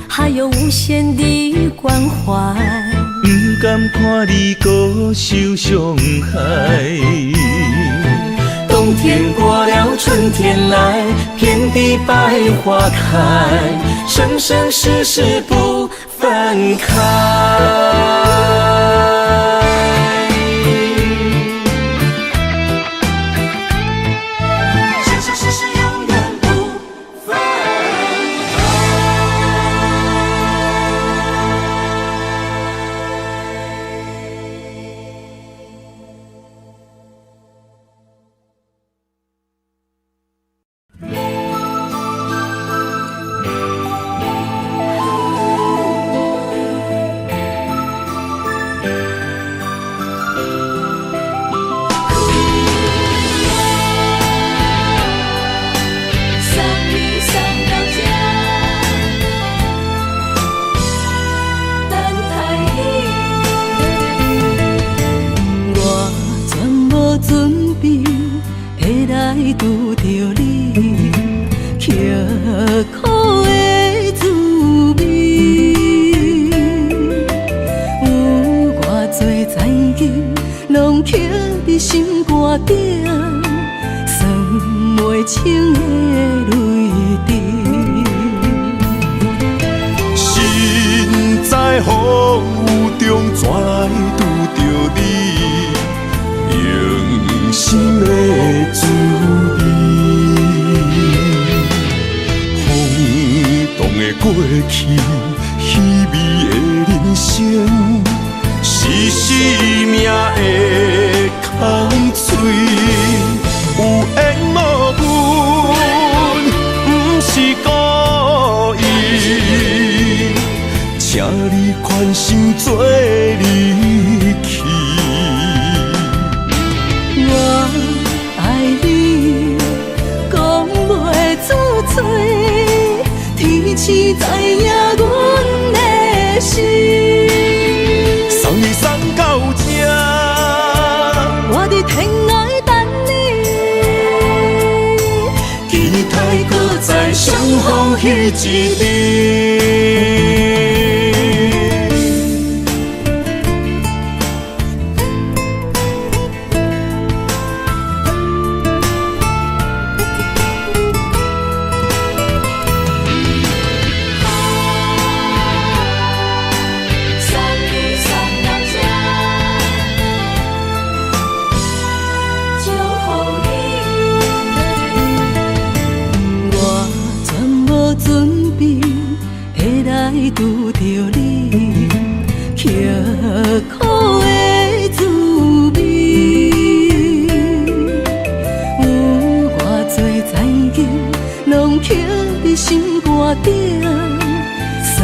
還有無限的關懷。毋甘看你閣受傷害。冬天過了，春天來，遍地百花開，生生世世不分開。生生世世永遠不分開。送你送到這，等待你。我全無準備會來拄著你，刻苦的滋味，有偌濟残忍，攏刻佇心肝頂，算袂清的淚滴。身在風雨中，怎來拄著你？用心的滋味。風動的過去，稀微的人生，是生命的空喙。有緣無分，毋是故意。請你你宽心做离去。我爱你，讲袂出嘴，天鼠知影阮的心。送你送到这，我伫天涯等你，期待阁再相逢彼一日。我全无准备会来拄著你，刻苦的滋味，有偌济残忍，拢刻伫心肝顶，算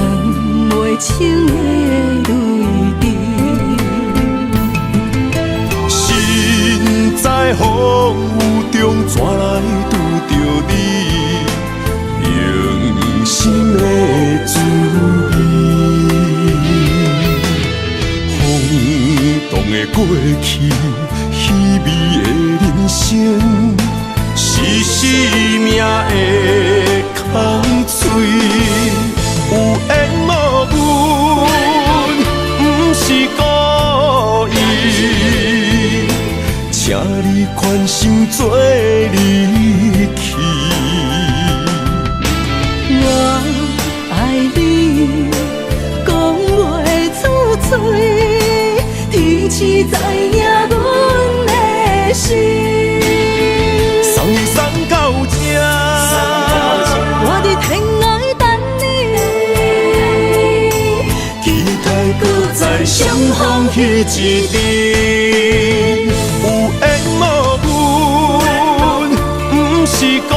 袂清的泪滴。身在风雨中，怎来拄著你？用心的滋味，风动的过去，稀微的人生，是生命的空嘴。有缘无分，不是故意，请你宽心做离去。我爱你，讲袂出嘴，天鼠知影阮的心。送你送到这，我伫天涯等你，期待阁再相逢彼一日。有缘无分，不是故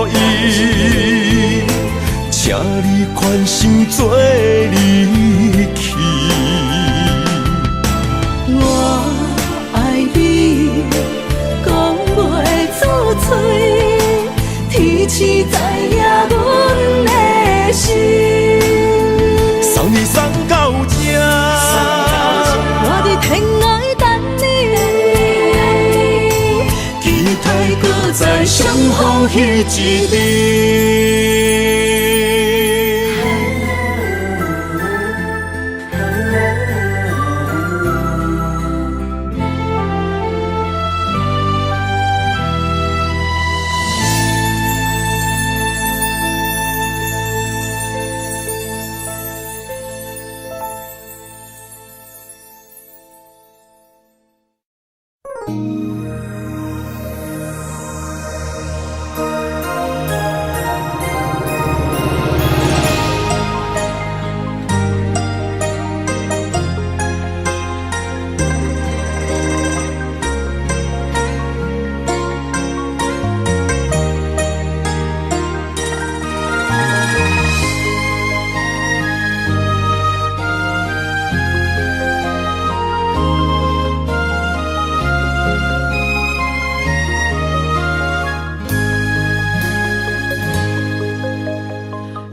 意，请你宽心做离去。我爱你，讲袂出嘴，天鼠知影阮的心。送你送到这，我伫天涯等你，期待阁再相逢彼一日。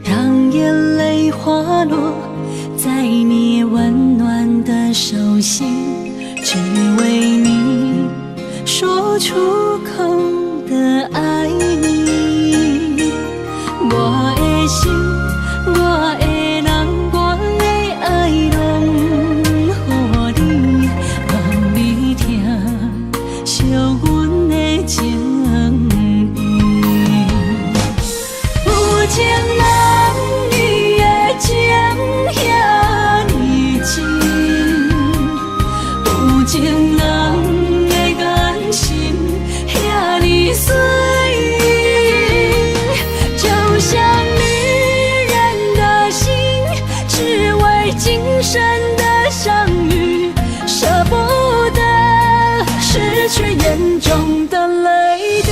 让眼泪滑落在你温暖的手心，只为你说出口的爱你。我的心，我的人，我的爱，拢予你，望你疼惜阮的情意。有情人伊的情遐呢真，有情人的眼神遐呢水，就像女人的心，只為今生的相遇，捨不得失去眼中的淚滴。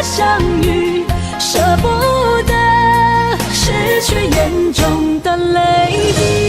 相遇，捨不得失去眼中的淚滴。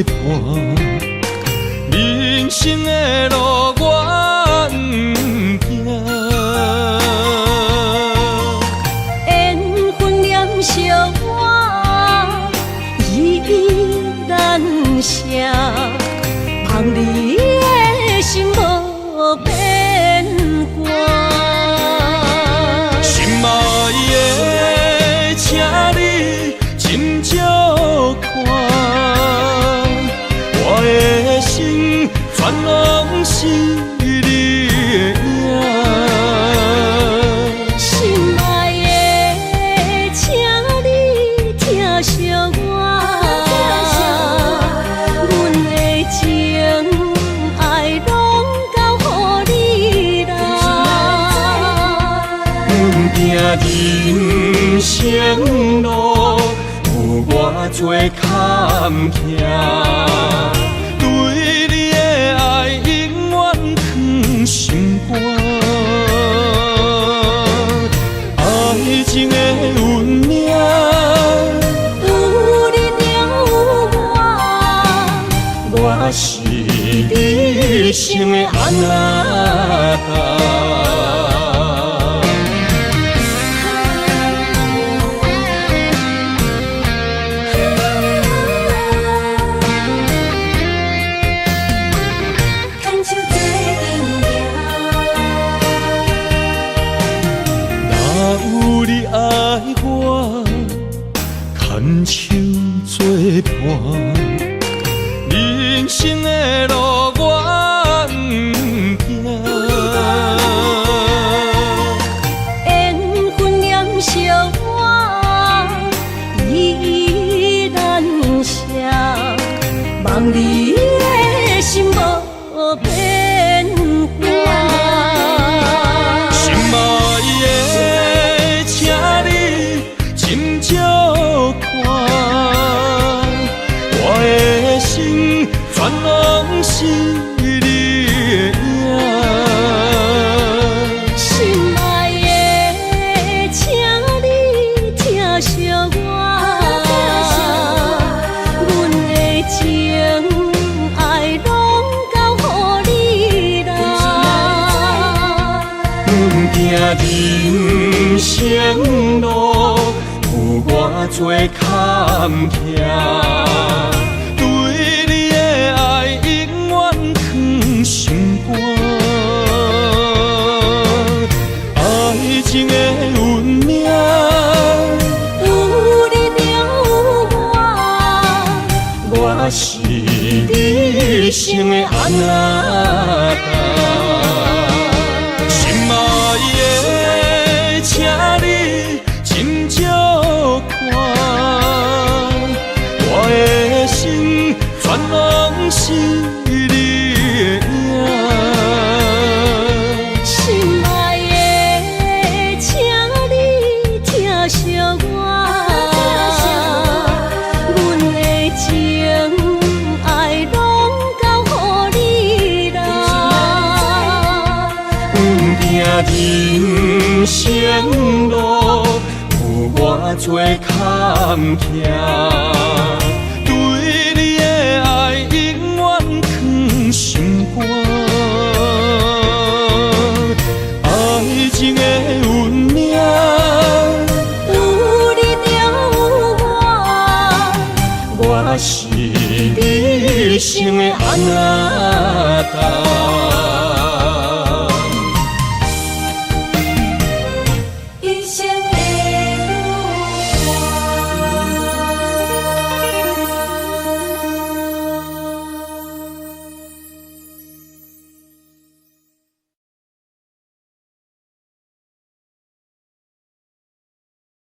伴，人生的路我毋惊。缘分念惜我，依依难舍，望你的心无变卦。心爱的，请你斟酌看，我的心全攏是你的影。心爱的，請你疼惜我，阮的情愛攏交予你啦。毋驚人生路有偌濟坎坷，對你的愛永遠藏心肝。愛情的運命，有你就有我，我是你一生的阿那達。牽手做陣行。若有你愛我，牽手做伴，人生的路我毋驚。緣分念惜我，依依難捨，望你的心無變卦。心愛的，請你斟酌看，我的心全攏是你的影。心愛的，請你疼惜我，阮的情愛攏交予你啦。毋驚人生路有偌濟坎坷，對你的愛永遠藏心肝。愛情的運命，有你就有我，我是你一生的阿那達。心愛的，請你斟酌看，我的心全攏是你的影。心愛的，請你疼惜我，阮的情愛攏交予你啦。毋驚人生路有偌濟坎坷，對你的愛永遠藏心肝。愛情的運命，有你就有我，我是你一生的阿那達。